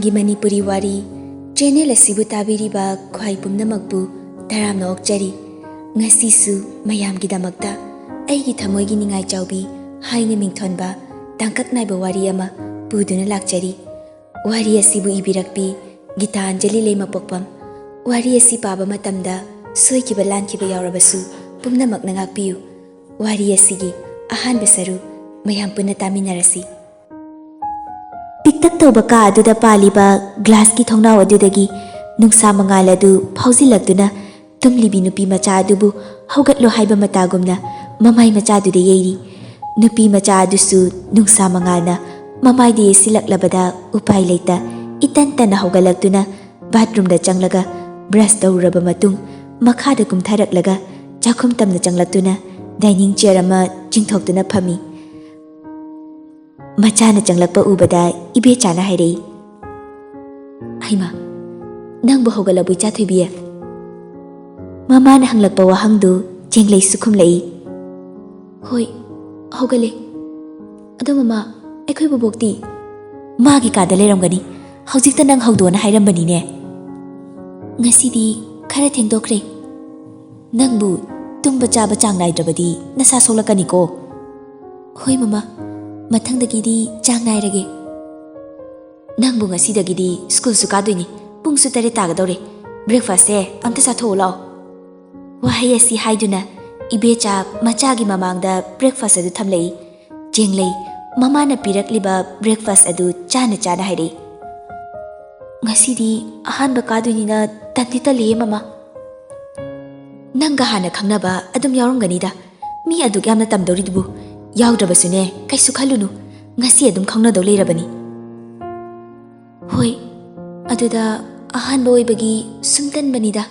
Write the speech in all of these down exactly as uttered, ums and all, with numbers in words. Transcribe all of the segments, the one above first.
ꯒꯤ ꯃꯅꯤꯄꯨꯔꯤ ꯋꯥꯔꯤ ꯆꯦꯅꯦꯜ ꯑꯁꯤꯕꯨ ꯇꯥꯕꯤꯔꯤꯕ ꯈ꯭ꯋꯥꯏ ꯄꯨꯝꯅꯃꯛꯄꯨ ꯇꯔꯥꯝꯅ ꯑꯣꯛꯆꯔꯤ꯫ ꯉꯁꯤꯁꯨ ꯃꯌꯥꯝꯒꯤꯗꯃꯛꯇ ꯑꯩꯒꯤ ꯊꯃꯣꯏꯒꯤ ꯅꯤꯡꯉꯥꯏ ꯆꯥꯎꯕꯤ ꯍꯥꯏꯅ ꯃꯤꯡꯊꯣꯟꯕ ꯇꯥꯡꯀꯛ ꯅꯥꯏꯕ ꯋꯥꯔꯤ ꯑꯃ ꯄꯨꯗꯨꯅ ꯂꯥꯛꯆꯔꯤ꯫ ꯋꯥꯔꯤ ꯑꯁꯤꯕꯨ ꯏꯕꯤꯔꯛꯄꯤ ꯒꯤꯇꯥꯟꯖꯂꯤ ꯂꯩꯃꯄꯣꯛꯄꯝ꯫ ꯋꯥꯔꯤ ꯑꯁꯤ ꯄꯥꯕ ꯃꯇꯝꯗ ꯁꯣꯏꯈꯤꯕ ꯂꯥꯟꯈꯤꯕ ꯌꯥꯎꯔꯕꯁꯨ ꯄꯨꯝꯅꯃꯛꯅ ꯉꯥꯛꯄꯤꯌꯨ꯫ ꯋꯥꯔꯤ ꯑꯁꯤꯒꯤ ꯑꯍꯥꯟꯕ ꯁꯔꯨꯛ ꯃꯌꯥꯝ ꯄꯨꯟꯅ ꯇꯥꯃꯤꯟꯅꯔꯁꯤ꯫ ꯄꯤꯛꯇꯛ ꯇꯧꯕ ꯀꯥ ꯑꯗꯨꯗ ꯄꯥꯜꯂꯤꯕ ꯒ꯭ꯂꯥꯁꯀꯤ ꯊꯣꯡꯅꯥꯎ ꯑꯗꯨꯗꯒꯤ ꯅꯨꯡꯁꯥ ꯃꯉꯥꯜ ꯑꯗꯨ ꯐꯥꯎꯖꯤꯜꯂꯛꯇꯨꯅ ꯇꯨꯝꯂꯤꯕꯤ ꯅꯨꯄꯤ ꯃꯆꯥ ꯑꯗꯨꯕꯨ ꯍꯧꯒꯠꯂꯣ ꯍꯥꯏꯕ ꯃꯇꯥꯒꯨꯝꯅ ꯃꯃꯥꯏ ꯃꯆꯥꯗꯨꯗ ꯌꯩꯔꯤ꯫ ꯅꯨꯄꯤ ꯃꯆꯥ ꯑꯗꯨꯁꯨ ꯅꯨꯡꯁꯥ ꯃꯉꯥꯜꯅ ꯃꯃꯥꯏꯗ ꯌꯩꯁꯤꯜꯂꯛꯂꯕꯗ ꯎꯄꯥꯏ ꯂꯩꯇ ꯏꯇꯟ ꯇꯟꯅ ꯍꯧꯒꯠꯂꯛꯇꯨꯅ ꯕꯥꯠꯔꯨꯝꯗ ꯆꯪꯂꯒ ꯕ꯭ꯔꯁ ꯇꯧꯔꯨꯔꯕ ꯃꯇꯨꯡ ꯃꯈꯥꯗ ꯀꯨꯝꯊꯔꯛꯂꯒ ꯆꯥꯛꯈꯨꯝ ꯇꯝꯅ ꯆꯪꯂꯛꯇꯨꯅ ꯗꯥꯏꯅꯤꯡ ꯆꯤꯌꯔ ꯑꯃ ꯆꯤꯡꯊꯣꯛꯇꯨꯅ ꯐꯝꯃꯤ꯫ ꯃꯆꯥꯅ ꯆꯪꯂꯛꯄ ꯎꯕꯗ ꯏꯕꯦꯆꯥꯅ ꯍꯥꯏꯔꯛꯏ, "ꯍꯩꯃꯥ, ꯅꯪꯕꯨ ꯍꯧꯒꯠꯂꯕꯣ ꯏꯆꯥ ꯊꯣꯏꯕꯤ?" ꯃꯃꯥꯅ ꯍꯪꯂꯛꯄ ꯋꯥꯍꯪꯗꯨ ꯆꯦꯡꯂꯩꯁꯨ ꯈꯨꯝꯂꯛꯏ, "ꯍꯣꯏ, ꯍꯧꯒꯠꯂꯦ꯫ ꯑꯗꯣ ꯃꯃꯥ, ꯑꯩꯈꯣꯏ ꯕꯣꯕꯣꯛꯇꯤ?" "ꯃꯥꯒꯤ ꯀꯥꯗ ꯂꯩꯔꯝꯒꯅꯤ꯫ ꯍꯧꯖꯤꯛꯇ ꯅꯪ ꯍꯧꯗꯣꯛꯑꯣꯅ ꯍꯥꯏꯔꯝꯕꯅꯤꯅꯦ꯫ ꯉꯁꯤꯗꯤ ꯈꯔ ꯊꯦꯡꯗꯣꯛꯈ꯭ꯔꯦ꯫ ꯅꯪꯕꯨ ꯇꯨꯝꯕ ꯆꯥꯕ ꯆꯥꯡ ꯅꯥꯏꯗ꯭ꯔꯕꯗꯤ ꯅꯁꯥ ꯁꯣꯛꯂꯛꯀꯅꯤꯀꯣ꯫" "ꯍꯣꯏ ꯃꯃꯥ, ꯃꯊꯪꯗꯒꯤꯗꯤ ꯆꯥꯡ ꯅꯥꯏꯔꯒꯦ꯫" "ꯅꯪꯕꯨ ꯉꯁꯤꯗꯒꯤꯗꯤ ꯁ꯭ꯀꯨꯜꯁꯨ ꯀꯥꯗꯣꯏꯅꯤ꯫ ꯄꯨꯡꯁꯨ ꯇꯔꯦꯠ ꯇꯥꯒꯗꯧꯔꯦ꯫ ꯕ꯭ꯔꯦꯛꯐꯥꯁꯁꯦ ꯑꯝꯇ ꯆꯥꯊꯣꯛꯎ ꯂꯥꯛꯑꯣ꯫" ꯋꯥꯍꯩ ꯑꯁꯤ ꯍꯥꯏꯗꯨꯅ ꯏꯕꯦꯆꯥ ꯃꯆꯥꯒꯤ ꯃꯃꯥꯡꯗ ꯕ꯭ꯔꯦꯛꯐꯥꯁ ꯑꯗꯨ ꯊꯝꯂꯛꯏ꯫ ꯆꯦꯡꯂꯩ ꯃꯃꯥꯅ ꯄꯤꯔꯛꯂꯤꯕ ꯕ꯭ꯔꯦꯛꯐꯥꯁ ꯑꯗꯨ ꯆꯥꯅ ꯆꯥꯅ ꯍꯥꯏꯔꯛꯏ, "ꯉꯁꯤꯗꯤ ꯑꯍꯥꯟꯕ ꯀꯥꯗꯣꯏꯅꯤꯅ ꯇꯟꯗꯤ ꯇꯜꯂꯤꯌꯦ ꯃꯃꯥ꯫" "ꯅꯪꯒ ꯍꯥꯟꯅ ꯈꯪꯅꯕ ꯑꯗꯨꯝ ꯌꯥꯎꯔꯝꯒꯅꯤꯗ꯫ ꯃꯤ ꯑꯗꯨꯛ ꯌꯥꯝꯅ ꯇꯝꯗꯧꯔꯤꯗꯨꯕꯨ꯫ ꯌꯥꯎꯗ꯭ꯔꯕꯁꯨꯅꯦ, ꯀꯩꯁꯨ ꯈꯜꯂꯨꯅꯨ꯫ ꯉꯁꯤ ꯑꯗꯨꯝ ꯈꯪꯅꯗꯧ ꯂꯩꯔꯕꯅꯤ꯫" "ꯍꯣꯏ, ꯑꯗꯨꯗ ꯑꯍꯥꯟꯕ ꯑꯣꯏꯕꯒꯤ ꯁꯨꯝ ꯇꯟꯕꯅꯤꯗ꯫"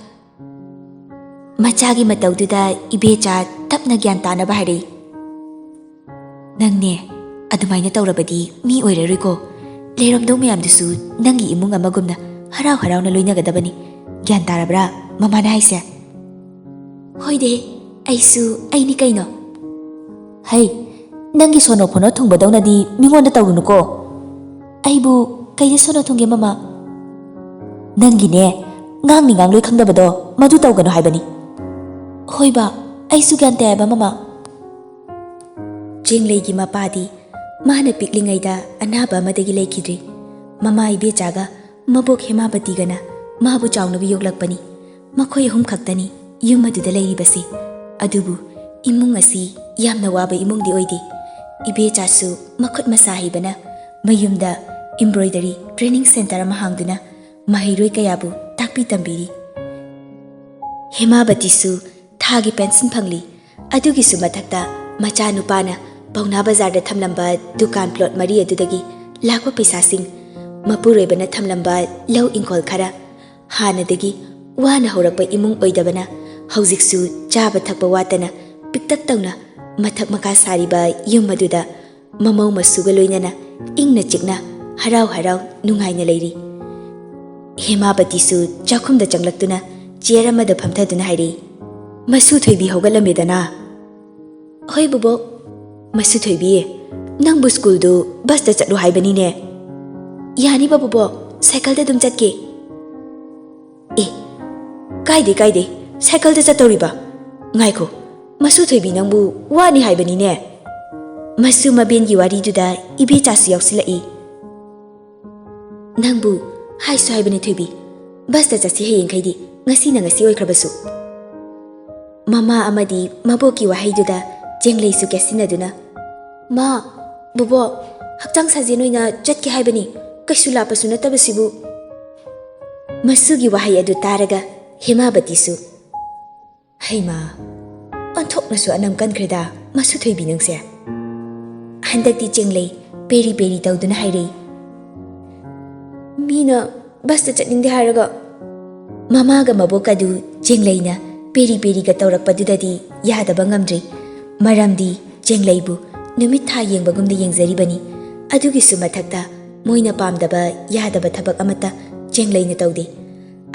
ꯃꯆꯥꯒꯤ ꯃꯇꯧꯗꯨꯗ ꯏꯕꯦꯆꯥ ꯇꯞꯅ ꯒ꯭ꯌꯥꯟ ꯇꯥꯅꯕ ꯍꯥꯏꯔꯛꯏ, "ꯅꯪꯅꯦ, ꯑꯗꯨꯃꯥꯏꯅ ꯇꯧꯔꯕꯗꯤ ꯃꯤ ꯑꯣꯏꯔꯔꯣꯏꯀꯣ꯫ ꯂꯩꯔꯝꯗꯧ ꯃꯌꯥꯝꯗꯨꯁꯨ ꯅꯪꯒꯤ ꯏꯃꯨꯡ ꯑꯃꯒꯨꯝꯅ ꯍꯔꯥꯎ ꯍꯔꯥꯎꯅ ꯂꯣꯏꯅꯒꯗꯕꯅꯤ꯫ ꯒ꯭ꯌꯥꯟ ꯇꯥꯔꯕ꯭ꯔꯥ ꯃꯃꯥꯅ ꯍꯥꯏꯁꯦ?" "ꯍꯣꯏꯗꯦ, ꯑꯩꯁꯨ ꯑꯩꯅꯤ ꯀꯩꯅꯣ꯫" "ꯍꯩ, ꯅꯪꯒꯤ ꯁꯣꯅꯣ ꯐꯣꯅꯣ ꯊꯨꯡꯕꯗꯧꯅꯗꯤ ꯃꯤꯉꯣꯟꯗ ꯇꯧꯔꯨꯅꯨꯀꯣ꯫ ꯑꯩꯕꯨ "ꯀꯩꯗ ꯁꯣꯟꯅ ꯊꯨꯡꯒꯦ, ꯃꯃꯥ?" "ꯅꯪꯒꯤꯅꯦ, ꯉꯥꯡꯅꯤ ꯉꯥꯡꯂꯣꯏ ꯈꯪꯗꯕꯗꯣ ꯃꯗꯨ ꯇꯧꯒꯅꯨ ꯍꯥꯏꯕꯅꯤ꯫" "ꯍꯣꯏꯕ, ꯑꯩꯁꯨ ꯒ꯭ꯌꯥꯟ ꯇꯥꯏꯕ, ꯃꯃꯥ꯫" ꯆꯦꯡꯂꯩꯒꯤ ꯃꯄꯥꯗꯤ ꯃꯥꯅ ꯄꯤꯛꯂꯤꯉꯩꯗ ꯑꯅꯥꯕ ꯑꯃꯗꯒꯤ ꯂꯩꯈꯤꯗ꯭ꯔꯤ꯫ ꯃꯃꯥ ꯏꯕꯦꯆꯥꯒ ꯃꯕꯣꯛ ꯍꯦꯃꯥꯕꯇꯤꯒꯅ ꯃꯥꯕꯨ ꯆꯥꯎꯅꯕ ꯌꯣꯛꯂꯛꯄꯅꯤ꯫ ꯃꯈꯣꯏ ꯑꯍꯨꯝ ꯈꯛꯇꯅꯤ ꯌꯨꯝ ꯑꯗꯨꯗ ꯂꯩꯔꯤꯕꯁꯤ꯫ ꯑꯗꯨꯕꯨ ꯏꯃꯨꯡ ꯑꯁꯤ ꯌꯥꯝꯅ ꯋꯥꯕ ꯏꯃꯨꯡꯗꯤ ꯑꯣꯏꯗꯦ꯫ ꯏꯕꯦꯆꯥꯁꯨ ꯃꯈꯨꯠ ꯃꯁꯥ ꯍꯩꯕꯅ ꯃꯌꯨꯝꯗ embroidery training centre ꯑꯃ ꯍꯥꯡꯗꯨꯅ ꯃꯍꯩꯔꯣꯏ ꯀꯌꯥꯕꯨ ꯇꯥꯛꯄꯤ ꯇꯝꯕꯤꯔꯤ꯫ ꯍꯦꯃꯥꯕꯇꯤꯁꯨ ꯊꯥꯒꯤ ꯄꯦꯟꯁꯟ ꯐꯪꯂꯤ꯫ ꯑꯗꯨꯒꯤꯁꯨ ꯃꯊꯛꯇ ꯃꯆꯥꯅꯨꯄꯥꯅ ꯄꯥꯎꯅꯥ ꯕꯖꯥꯔꯗ ꯊꯝꯂꯝꯕ ꯗꯨꯀꯥꯟ ꯄ꯭ꯂꯣꯠ ꯃꯔꯤ ꯑꯗꯨꯗꯒꯤ ꯂꯥꯛꯄ ꯄꯩꯁꯥꯁꯤꯡ, ꯃꯄꯨꯔꯣꯏꯕꯅ ꯊꯝꯂꯝꯕ ꯂꯧ ꯏꯪꯈꯣꯜ ꯈꯔ, ꯍꯥꯟꯅꯗꯒꯤ ꯋꯥꯅ ꯍꯧꯔꯛꯄ ꯏꯃꯨꯡ ꯑꯣꯏꯗꯕꯅ ꯍꯧꯖꯤꯛꯁꯨ ꯆꯥꯕ ꯊꯛꯄ ꯋꯥꯠꯇꯅ ꯄꯤꯛꯇꯛ ꯇꯧꯅ ꯃꯊꯛ ꯃꯈꯥ ꯁꯥꯔꯤꯕ ꯌꯨꯝ ꯑꯗꯨꯗ ꯃꯃꯧ ꯃꯁꯨꯒ ꯂꯣꯏꯅꯅ ꯏꯪꯅ ꯆꯤꯛꯅ ꯍꯔꯥꯎ ꯍꯔꯥꯎ ꯅꯨꯡꯉꯥꯏꯅ ꯂꯩꯔꯤ꯫ ꯍꯦꯃꯥꯕꯇꯤꯁꯨ ꯆꯥꯛꯈꯨꯝꯗ ꯆꯪꯂꯛꯇꯨꯅ ꯆꯤꯌꯔ ꯑꯃꯗ ꯐꯝꯊꯗꯨꯅ ꯍꯥꯏꯔꯛꯏ, "ꯃꯁꯨ ꯊꯣꯏꯕꯤ ꯍꯧꯒꯠꯂꯝꯃꯦꯗꯅ?" "ꯍꯣꯏ ꯕꯨꯕꯣꯛ꯫" "ꯃꯁꯨ ꯊꯣꯏꯕꯤ, ꯅꯪꯕꯨ ꯁ꯭ꯀꯨꯜꯗꯨ ꯕꯁꯇ ꯆꯠꯂꯨ ꯍꯥꯏꯕꯅꯤꯅꯦ?" "ꯌꯥꯅꯤꯕ ꯕꯨꯕꯣꯛ, ꯁꯥꯏꯀꯜꯗ ꯑꯗꯨꯝ ꯆꯠꯀꯦ꯫" "ꯑꯦ, ꯀꯥꯏꯗꯦ ꯀꯥꯏꯗꯦ, ꯁꯥꯏꯀꯜꯗ ꯆꯠꯇꯧꯔꯤꯕ꯫ ꯉꯥꯏꯈꯣ, ꯃꯁꯨ ꯊꯣꯏꯕꯤ ꯅꯪꯕꯨ ꯋꯥꯅꯤ ꯍꯥꯏꯕꯅꯤꯅꯦ꯫" ꯃꯁꯨ ꯃꯕꯦꯟꯒꯤ ꯋꯥꯔꯤꯗꯨꯗ ꯏꯕꯦꯆꯥꯁꯨ ꯌꯥꯎꯁꯤꯜꯂꯛꯏ꯫ "ꯅꯪꯕꯨ ꯍꯥꯏꯁꯨ ꯍꯥꯏꯕꯅꯤ ꯊꯣꯏꯕꯤ, ꯕꯁꯇ ꯆꯠꯁꯤ ꯍꯌꯦꯡꯈꯩꯗꯤ, ꯉꯁꯤꯅ ꯉꯁꯤ ꯑꯣꯏꯈ꯭ꯔꯕꯁꯨ꯫" ꯃꯃꯥ ꯑꯃꯗꯤ ꯃꯕꯣꯛꯀꯤ ꯋꯥꯍꯩꯗꯨꯗ ꯆꯦꯡꯂꯩꯁꯨ ꯀꯦꯠꯁꯤꯟꯅꯗꯨꯅ, "ꯃꯥ, ꯕꯨꯕꯣꯛ, ꯍꯛꯆꯥꯡ ꯁꯥꯖꯦꯜ ꯑꯣꯏꯅ ꯆꯠꯀꯦ ꯍꯥꯏꯕꯅꯤ, ꯀꯩꯁꯨ ꯂꯥꯞꯄꯁꯨ ꯅꯠꯇꯕꯁꯤꯕꯨ꯫" ꯃꯁꯨꯒꯤ ꯋꯥꯍꯩ ꯑꯗꯨ ꯇꯥꯔꯒ ꯍꯦꯃꯥꯕꯇꯤꯁꯨ, "ꯍꯩꯃꯥ, ꯑꯣꯟꯊꯣꯛꯅꯁꯨ ꯑꯅꯝ ꯀꯟꯈ꯭ꯔꯦꯗ ꯃꯁꯨ ꯊꯣꯏꯕꯤ ꯅꯪꯁꯦ꯫" ꯍꯟꯗꯛꯇꯤ ꯆꯦꯡꯂꯩ ꯄꯦꯔꯤ ꯄꯦꯔꯤ ꯇꯧꯗꯨꯅ ꯍꯥꯏꯔꯛꯏ, "ꯃꯤꯅ ꯕꯁꯇ ꯆꯠꯅꯤꯡꯗꯦ ꯍꯥꯏꯔꯒ꯫" ꯃꯃꯥꯒ ꯃꯕꯣꯛꯀ ꯑꯗꯨ ꯆꯦꯡꯂꯩꯅ ꯄꯦꯔꯤ ꯄꯦꯔꯤꯒ ꯇꯧꯔꯛꯄꯗꯨꯗꯗꯤ ꯌꯥꯗꯕ ꯉꯝꯗ꯭ꯔꯤ꯫ ꯃꯔꯝꯗꯤ ꯆꯦꯡꯂꯩꯕꯨ ꯅꯨꯃꯤꯠ ꯊꯥ ꯌꯦꯡꯕꯒꯨꯝꯅ ꯌꯦꯡꯖꯔꯤꯕꯅꯤ꯫ ꯑꯗꯨꯒꯤꯁꯨ ꯃꯊꯛꯇ ꯃꯣꯏꯅ ꯄꯥꯝꯗꯕ ꯌꯥꯗꯕ ꯊꯕꯛ ꯑꯃꯠꯇ ꯆꯦꯡꯂꯩꯅ ꯇꯧꯗꯦ꯫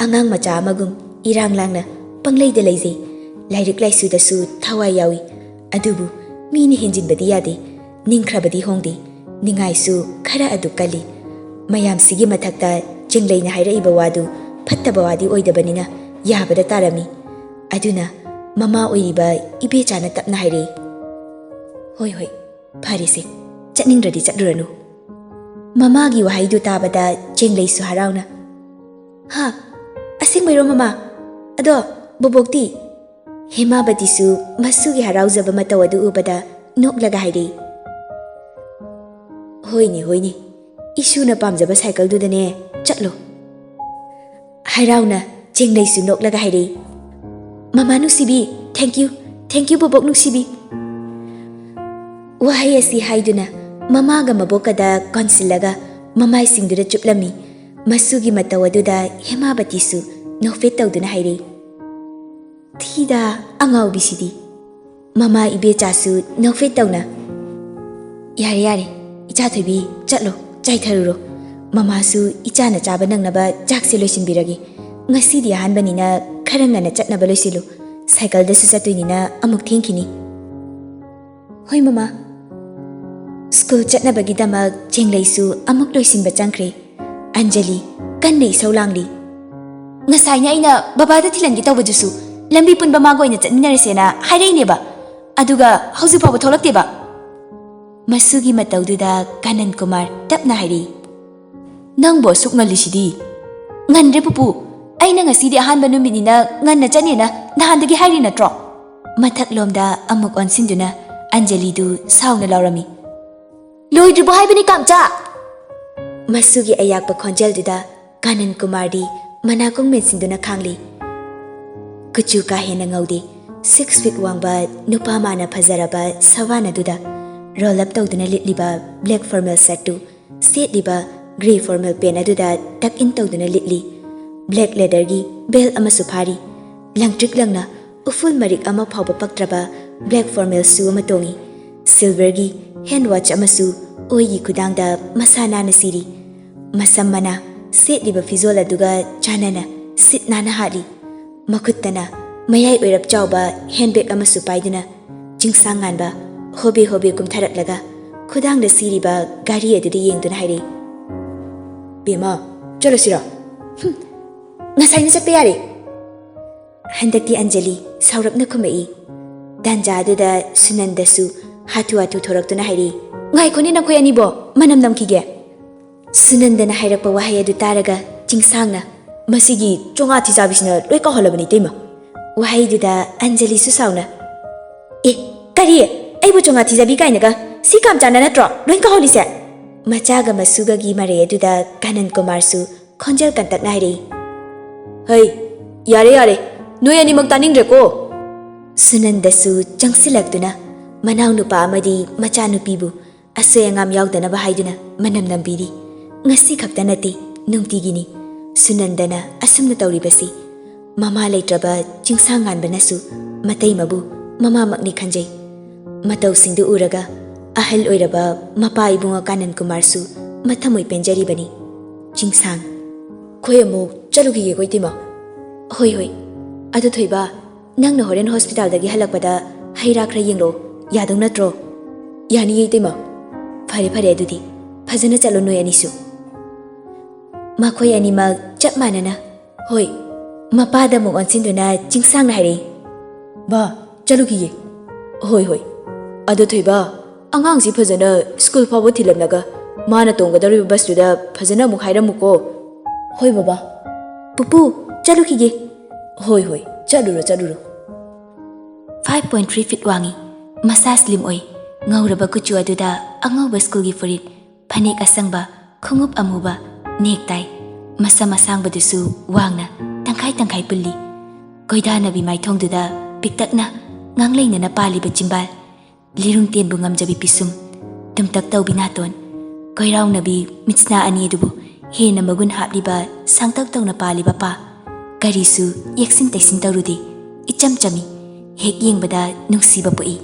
ꯑꯉꯥꯡ ꯃꯆꯥ ꯑꯃꯒꯨꯝ ꯏꯔꯥꯡ ꯂꯥꯡꯅ ꯄꯪꯂꯩꯗ ꯂꯩꯖꯩ꯫ ꯂꯥꯏꯔꯤꯛ ꯂꯥꯏꯁꯨꯗꯁꯨ ꯊꯋꯥꯏ ꯌꯥꯎꯏ꯫ ꯑꯗꯨꯕꯨ ꯃꯤꯅ ꯍꯦꯟꯖꯤꯟꯕꯗꯤ ꯌꯥꯗꯦ꯫ ꯅꯤꯡꯈ꯭ꯔꯕꯗꯤ ꯍꯣꯡꯗꯦ꯫ ꯅꯤꯡꯉꯥꯏꯁꯨ ꯈꯔ ꯑꯗꯨ ꯀꯜꯂꯤ꯫ ꯃꯌꯥꯝꯁꯤꯒꯤ ꯃꯊꯛꯇ ꯆꯦꯡꯂꯩꯅ ꯍꯥꯏꯔꯛꯏꯕ ꯋꯥꯗꯨ ꯐꯠꯇꯕ ꯋꯥꯗꯤ ꯑꯣꯏꯗꯕꯅꯤꯅ ꯌꯥꯕꯗ ꯇꯥꯔꯝꯃꯤ꯫ ꯑꯗꯨꯅ ꯃꯃꯥ ꯑꯣꯏꯔꯤꯕ ꯏꯕꯦꯆꯥꯅ ꯇꯞꯅ ꯍꯥꯏꯔꯛꯏ, "ꯍꯣꯏ, ꯍꯣꯏ, ꯐꯔꯦꯁꯦ, ꯆꯠꯅꯤꯡꯗ꯭ꯔꯗꯤ ꯆꯠꯂꯨꯔꯅꯨ꯫" ꯃꯃꯥꯒꯤ ꯋꯥꯍꯩꯗꯨ ꯇꯥꯕꯗ ꯆꯦꯡꯂꯩꯁꯨ ꯍꯔꯥꯎꯅ, "ꯍꯥ? ꯑꯁꯦꯡꯕꯩꯔꯣ ꯃꯃꯥ? ꯑꯗꯣ ꯕꯣꯕꯣꯛꯇꯤ?" ꯍꯦꯃꯥꯕꯇꯤꯁꯨ ꯃꯁꯨꯒꯤ ꯍꯔꯥꯎꯖꯕ ꯃꯇꯧ ꯑꯗꯨ ꯎꯕꯗ ꯅꯣꯛꯂꯒ ꯍꯥꯏꯔꯛꯏ, "ꯍꯣꯏꯅꯦ, ꯍꯣꯏꯅꯦ, ꯏꯁꯨꯅ ꯄꯥꯝꯖꯕ ꯁꯥꯏꯀꯜꯗꯨꯗꯅꯦ, ꯆꯠꯂꯣ꯫" ꯍꯔꯥꯎꯅ ꯆꯦꯡꯂꯩꯁꯨ ꯅꯣꯛꯂꯒ ꯍꯥꯏꯔꯛꯏ, "ꯃꯃꯥ ꯅꯨꯡꯁꯤꯕꯤ, thank you, thank you ꯕꯣꯕꯣꯛ ꯅꯨꯡꯁꯤꯕꯤ꯫" ꯋꯥꯍꯩ ꯑꯁꯤ ꯍꯥꯏꯗꯨꯅ ꯃꯃꯥꯒ ꯃꯕꯣꯛꯀꯗ ꯀꯣꯟꯁꯤꯜꯂꯒ ꯃꯃꯥꯏꯁꯤꯡꯗꯨꯗ ꯆꯨꯞꯂꯝꯃꯤ꯫ ꯃꯁꯨꯒꯤ ꯃꯇꯧ ꯑꯗꯨꯗ ꯍꯦꯃꯥꯕꯇꯤꯁꯨ ꯅꯣꯛꯐꯦꯠ ꯇꯧꯗꯨꯅ ꯍꯥꯏꯔꯛꯏ, "ꯊꯤꯗ ꯑꯉꯥꯎꯕꯤꯁꯤꯗꯤ꯫" ꯃꯃꯥ ꯏꯕꯦꯆꯥꯁꯨ ꯅꯣꯛꯐꯦꯠ ꯇꯧꯅ, "ꯌꯥꯔꯦ, ꯌꯥꯔꯦ, ꯏꯆꯥ ꯊꯣꯏꯕꯤ, ꯆꯠꯂꯣ, ꯆꯥꯏꯊꯔꯨꯔꯣ꯫ ꯃꯃꯥꯁꯨ ꯏꯆꯥꯅ ꯆꯥꯕ ꯅꯪꯅꯕ ꯆꯥꯛꯁꯦ ꯂꯣꯏꯁꯤꯟꯕꯤꯔꯒꯦ꯫ ꯉꯁꯤꯗꯤ ꯑꯍꯥꯟꯕꯅꯤꯅ ꯈꯔ ꯉꯟꯅ ꯆꯠꯅꯕ ꯂꯣꯏꯁꯤꯜꯂꯨ꯫ ꯁꯥꯏꯀꯜꯗꯁꯨ ꯆꯠꯇꯣꯏꯅꯤꯅ ꯑꯃꯨꯛ ꯊꯦꯡꯈꯤꯅꯤ꯫" "ꯍꯣꯏ ꯃꯃꯥ꯫" ꯁ꯭ꯀꯨꯜ ꯆꯠꯅꯕꯒꯤꯗꯃꯛ ꯆꯦꯡꯂꯩꯁꯨ ꯑꯃꯨꯛ ꯂꯣꯏꯁꯤꯟꯕ ꯆꯪꯈ꯭ꯔꯦ꯫ ꯑꯟꯖꯂꯤ ꯀꯟꯅ ꯏꯁꯧ ꯂꯥꯡꯂꯤ, "ꯉꯁꯥꯏꯅ ꯑꯩꯅ ꯕꯕꯥꯗ ꯊꯤꯜꯍꯟꯒꯦ ꯇꯧꯕꯗꯨꯁꯨ ꯂꯝꯕꯤ ꯄꯨꯟꯕ ꯃꯥꯒ ꯑꯣꯏꯅ ꯆꯠꯃꯤꯟꯅꯔꯁꯦꯅ ꯍꯥꯏꯔꯛꯏꯅꯦꯕ, ꯑꯗꯨꯒ ꯍꯧꯖꯤꯛ ꯐꯥꯎꯕ ꯊꯣꯛꯂꯛꯇꯦꯕ꯫" ꯃꯁꯨꯒꯤ ꯃꯇꯧꯗꯨꯗ ꯀꯥꯅꯟ ꯀꯨꯃꯥꯔ ꯇꯞꯅ ꯍꯥꯏꯔꯛꯏ, "ꯅꯪꯕꯨ ꯑꯁꯨꯛ ꯉꯜꯂꯤꯁꯤꯗꯤ?" "ꯉꯟꯗ꯭ꯔꯦ ꯄꯨꯄꯨ, ꯑꯩꯅ ꯉꯁꯤꯗꯤ ꯑꯍꯥꯟꯕ ꯅꯨꯃꯤꯠꯅꯤꯅ ꯉꯟꯅ ꯆꯠꯅꯦꯅ ꯅꯍꯥꯟꯗꯒꯤ ꯍꯥꯏꯔꯤ ꯅꯠꯇ꯭ꯔꯣ?" ꯃꯊꯛꯂꯣꯝꯗ ꯑꯃꯨꯛ ꯑꯣꯟꯁꯤꯟꯗꯨꯅ ꯑꯟꯖꯂꯤꯗꯨ ꯁꯥꯎꯅ ꯂꯥꯎꯔꯝꯃꯤ, "ꯂꯣꯏꯗ꯭ꯔꯤꯕꯣ ꯍꯥꯏꯕꯅꯤ ꯀꯥꯝꯆꯥ?" ꯃꯁꯨꯒꯤ ꯑꯌꯥꯛꯄ ꯈꯣꯟꯖꯦꯜꯗꯨꯗ ꯀꯥꯅꯟ ꯀꯨꯃꯥꯔꯗꯤ ꯃꯅꯥꯀꯣꯡ ꯃꯦꯟꯁꯤꯟꯗꯨꯅ ꯈꯥꯡꯂꯤ꯫ ꯀꯨꯆꯨ ꯀꯥ ꯍꯦꯟꯅ ꯉꯧꯗꯦ, six feet ꯋꯥꯡꯕ ꯅꯨꯄꯥ ꯃꯥꯅ ꯐꯖꯔꯕ ꯁꯕꯥꯟ ꯑꯗꯨꯗ roll up ꯇꯧꯗꯨꯅ ꯂꯤꯠꯂꯤꯕ black formal shirt ꯇꯨ, ꯁꯦꯠꯂꯤꯕ grey formal pant ꯑꯗꯨꯗ tuck in ꯇꯧꯗꯨꯅ ꯂꯤꯠꯂꯤ꯫ Black leather ꯒꯤ belt ꯑꯃꯁꯨ ꯐꯥꯔꯤ꯫ ꯂꯪꯇ꯭ꯔꯤꯛ ꯂꯪꯅ ꯎꯐꯨꯜ ꯃꯔꯤꯛ ꯑꯃ ꯐꯥꯎꯕ ꯄꯛꯇ꯭ꯔꯕ black formal shoe ꯑꯃ ꯇꯣꯡꯏ꯫ Silver ꯒꯤ hand watch ꯑꯃꯁꯨ ꯑꯣꯏꯒꯤ ꯈꯨꯗꯥꯡꯗ ꯃꯁꯥ ꯅꯥꯟꯅ ꯁꯤꯔꯤ꯫ ꯃꯁꯝ ꯃꯅꯥ ꯁꯦꯠꯂꯤꯕ ꯐꯤꯖꯣꯜ ꯑꯗꯨꯒ ꯆꯥꯟꯅꯅ ꯁꯤꯠ ꯅꯥꯟꯅ ꯍꯥꯠꯂꯤ꯫ ꯃꯈꯨꯠꯇꯅ ꯃꯌꯥꯏ ꯑꯣꯏꯔꯞ ꯆꯥꯎꯕ handbag ꯑꯃꯁꯨ ꯄꯥꯏꯗꯨꯅ ꯆꯤꯡꯁꯥꯡ ꯉꯥꯟꯕ ꯍꯣꯕꯦ ꯍꯣꯕꯦ ꯀꯨꯝꯊꯔꯛꯂꯒ ꯈꯨꯗꯥꯡꯗ ꯁꯤꯔꯤꯕ ꯒꯥꯔꯤ ꯑꯗꯨꯗ ꯌꯦꯡꯗꯨꯅ ꯍꯥꯏꯔꯛꯏ, "ꯕꯦꯝꯃ, ꯆꯠꯂꯁꯤꯔꯣ?" "ꯍꯨꯝ, ꯉꯁꯥꯏꯅ ꯆꯠꯄ ꯌꯥꯔꯦ꯫" ꯍꯟꯗꯛꯇꯤ ꯑꯟꯖꯂꯤ ꯁꯥꯎꯔꯞꯅ ꯈꯨꯝꯃꯛꯏ꯫ ꯇꯥꯟꯖꯥ ꯑꯗꯨꯗ ꯁꯨꯅꯟꯗꯁꯨ ꯍꯥꯊꯨ ꯍꯥꯊꯨ ꯊꯣꯔꯛꯇꯨꯅ ꯍꯥꯏꯔꯛꯏ, "ꯉꯥꯏꯈꯣꯅꯦ ꯅꯈꯣꯏ ꯑꯅꯤꯕꯣ, ꯃꯅꯝ ꯅꯝꯈꯤꯒꯦ꯫" ꯁꯨꯅꯟꯗꯅ ꯍꯥꯏꯔꯛꯄ ꯋꯥꯍꯩ ꯑꯗꯨ ꯇꯥꯔꯒ ꯆꯤꯡꯁꯥꯡꯅ, "ꯃꯁꯤꯒꯤ ꯆꯣꯉꯥ ꯊꯤꯖꯥꯕꯤꯁꯤꯅ ꯂꯣꯏ ꯀꯥꯎꯍꯜꯂꯕꯅꯤ ꯏꯇꯩꯃ꯫" ꯋꯥꯍꯩꯗꯨꯗ ꯑꯟꯖꯂꯤꯁꯨ ꯁꯥꯎꯅ, "ꯑꯦ, ꯀꯔꯤ? ꯑꯩꯕꯨ ꯆꯣꯉꯥ ꯊꯤꯖꯥꯕꯤ ꯀꯥꯏꯅꯒ? ꯁꯤ ꯀꯥꯝꯆꯥꯅ ꯅꯠꯇ꯭ꯔꯣ ꯂꯣꯏ ꯀꯥꯎꯍꯜꯂꯤꯁꯦ?" ꯃꯆꯥꯒ ꯃꯁꯨꯒꯒꯤ ꯃꯔꯩ ꯑꯗꯨꯗ ꯀꯥꯅꯟ ꯀꯨꯃꯥꯔꯁꯨ ꯈꯣꯟꯖꯦꯜ ꯀꯟꯇꯛꯅ ꯍꯥꯏꯔꯛꯏ, "ꯍꯩ, ꯌꯥꯔꯦ ꯌꯥꯔꯦ, ꯅꯣꯏ ꯑꯅꯤꯃꯛ ꯇꯥꯅꯤꯡꯗ꯭ꯔꯦꯀꯣ꯫" ꯁꯨꯅꯟꯗꯁꯨ ꯆꯪꯁꯤꯜꯂꯛꯇꯨꯅ ꯃꯅꯥꯎꯅꯨꯄꯥ ꯑꯃꯗꯤ ꯃꯆꯥꯅꯨꯄꯤꯕꯨ ꯑꯁꯣꯏ ꯑꯉꯥꯝ ꯌꯥꯎꯗꯅꯕ ꯍꯥꯏꯗꯨꯅ ꯃꯅꯝ ꯅꯝꯕꯤꯔꯤ꯫ ꯉꯁꯤ ꯈꯛꯇ ꯅꯠꯇꯦ, ꯅꯨꯡꯇꯤꯒꯤꯅꯤ꯫ ꯁꯨꯅꯟꯗꯅ ꯑꯁꯨꯝꯅ ꯇꯧꯔꯤꯕꯁꯤ ꯃꯃꯥ ꯂꯩꯇ꯭ꯔꯕ ꯆꯤꯡꯁꯥꯡ ꯉꯥꯟꯕꯅꯁꯨ ꯃꯇꯩꯃꯕꯨ ꯃꯃꯥꯃꯛꯅꯤ ꯈꯟꯖꯩ꯫ ꯃꯇꯧꯁꯤꯡꯗꯨ ꯎꯔꯒ ꯑꯍꯜ ꯑꯣꯏꯔꯕ ꯃꯄꯥ ꯏꯕꯨꯡꯉꯣ ꯀꯥꯅꯟ ꯀꯨꯃꯥꯔꯁꯨ ꯃꯊꯃꯣꯏ ꯄꯦꯟꯖꯔꯤꯕꯅꯤ꯫ ꯆꯤꯡꯁꯥꯡ, "ꯑꯩꯈꯣꯏ ꯑꯃꯨꯛ ꯆꯠꯂꯨꯈꯤꯒꯦꯀꯣ ꯏꯇꯩꯃ꯫" "ꯍꯣꯏ, ꯍꯣꯏ꯫ ꯑꯗꯨ ꯊꯣꯏꯕ, ꯅꯪꯅ ꯍꯣꯔꯦꯟ ꯍꯣꯁꯄꯤꯇꯥꯜꯗꯒꯤ ꯍꯜꯂꯛꯄꯗ ꯍꯩ ꯔꯥ ꯈꯔ ꯌꯦꯡꯂꯛꯑꯣ, ꯌꯥꯗꯧ ꯅꯠꯇ꯭ꯔꯣ?" "ꯌꯥꯅꯤꯌꯦ ꯏꯇꯩꯃ꯫" "ꯐꯔꯦ, ꯐꯔꯦ, ꯑꯗꯨꯗꯤ ꯐꯖꯅ ꯆꯠꯂꯣ ꯅꯣꯏ ꯑꯅꯤꯁꯨ꯫" ꯃꯈꯣꯏ ꯑꯅꯤꯃꯛ ꯆꯞ ꯃꯥꯟꯅꯅ, "ꯍꯣꯏ꯫" ꯃꯄꯥꯗ ꯑꯃꯨꯛ ꯑꯣꯟꯁꯤꯟꯗꯨꯅ ꯆꯤꯡꯁꯥꯡꯅ ꯍꯥꯏꯔꯛꯏ, "ꯕꯥ, ꯆꯠꯂꯨꯈꯤꯒꯦ꯫" "ꯍꯣꯏ, ꯍꯣꯏ꯫ ꯑꯗꯣ ꯊꯣꯏꯕ, ꯑꯉꯥꯡꯁꯤ ꯐꯖꯅ ꯁ꯭ꯀꯨꯜ ꯐꯥꯎꯕ ꯊꯤꯜꯂꯝꯂꯒ ꯃꯥꯅ ꯇꯣꯡꯒꯗꯧꯔꯤꯕ ꯕꯁꯇꯨꯗ ꯐꯖꯅ ꯑꯃꯨꯛ ꯍꯥꯏꯔꯝꯃꯨꯀꯣ꯫" "ꯍꯣꯏ ꯕꯕꯥ꯫" "ꯄꯨꯄꯨ, ꯆꯠꯂꯨꯈꯤꯒꯦ꯫" "ꯍꯣꯏ, ꯍꯣꯏ, ꯆꯠꯂꯨꯔꯣ, ꯆꯠꯂꯨꯔꯣ꯫" Five point three feet ꯋꯥꯡꯉꯤ, ꯃꯁꯥ slim ꯑꯣꯏ, ꯉꯧꯔꯕ ꯀꯨꯆꯨ ꯑꯗꯨꯗ ꯑꯉꯧꯕ ꯁ꯭ꯀꯨꯜꯒꯤ ꯐꯨꯔꯤꯠ, ꯐꯅꯦꯛ ꯑꯁꯪꯕ, ꯈꯣꯡꯎꯞ ꯑꯃꯨꯕ, ꯅꯦꯛ ꯇꯥꯏ, ꯃꯁꯝ ꯑꯁꯥꯡꯕꯗꯨꯁꯨ ꯋꯥꯡꯅ ꯇꯪꯈꯥꯏ ꯇꯪꯈꯥꯏ ꯄꯨꯜꯂꯤ꯫ ꯀꯣꯏꯗꯥꯅꯕꯤ ꯃꯥꯏꯊꯣꯡꯗꯨꯗ ꯄꯤꯛꯇꯛꯅ ꯉꯥꯡꯂꯩꯅꯅ ꯄꯥꯜꯂꯤꯕ ꯆꯤꯝꯕꯥꯜ, ꯂꯤꯔꯨꯡ ꯇꯦꯟꯕꯨ ꯉꯝꯖꯕꯤ ꯄꯤꯁꯨꯝ, ꯇꯨꯝꯇꯛ ꯇꯧꯕꯤ ꯅꯥꯇꯣꯟ, ꯀꯣꯏꯔꯥꯎꯅꯕꯤ ꯃꯤꯠꯁꯅꯥ ꯑꯅꯤ ꯑꯗꯨꯕꯨ ꯍꯦꯟꯅ ꯃꯒꯨꯟ ꯍꯥꯞꯂꯤꯕ ꯁꯥꯡꯇꯛ ꯇꯧꯅ ꯄꯥꯜꯂꯤꯕ ꯄꯥ꯫ ꯀꯔꯤꯁꯨ ꯌꯦꯛꯁꯤꯟ ꯇꯩꯁꯤꯟ ꯇꯧꯔꯨꯗꯦ, ꯏꯆꯝ ꯆꯝꯃꯤ꯫ ꯍꯦꯛ ꯌꯦꯡꯕꯗ ꯅꯨꯡꯁꯤꯕ ꯄꯣꯛꯏ꯫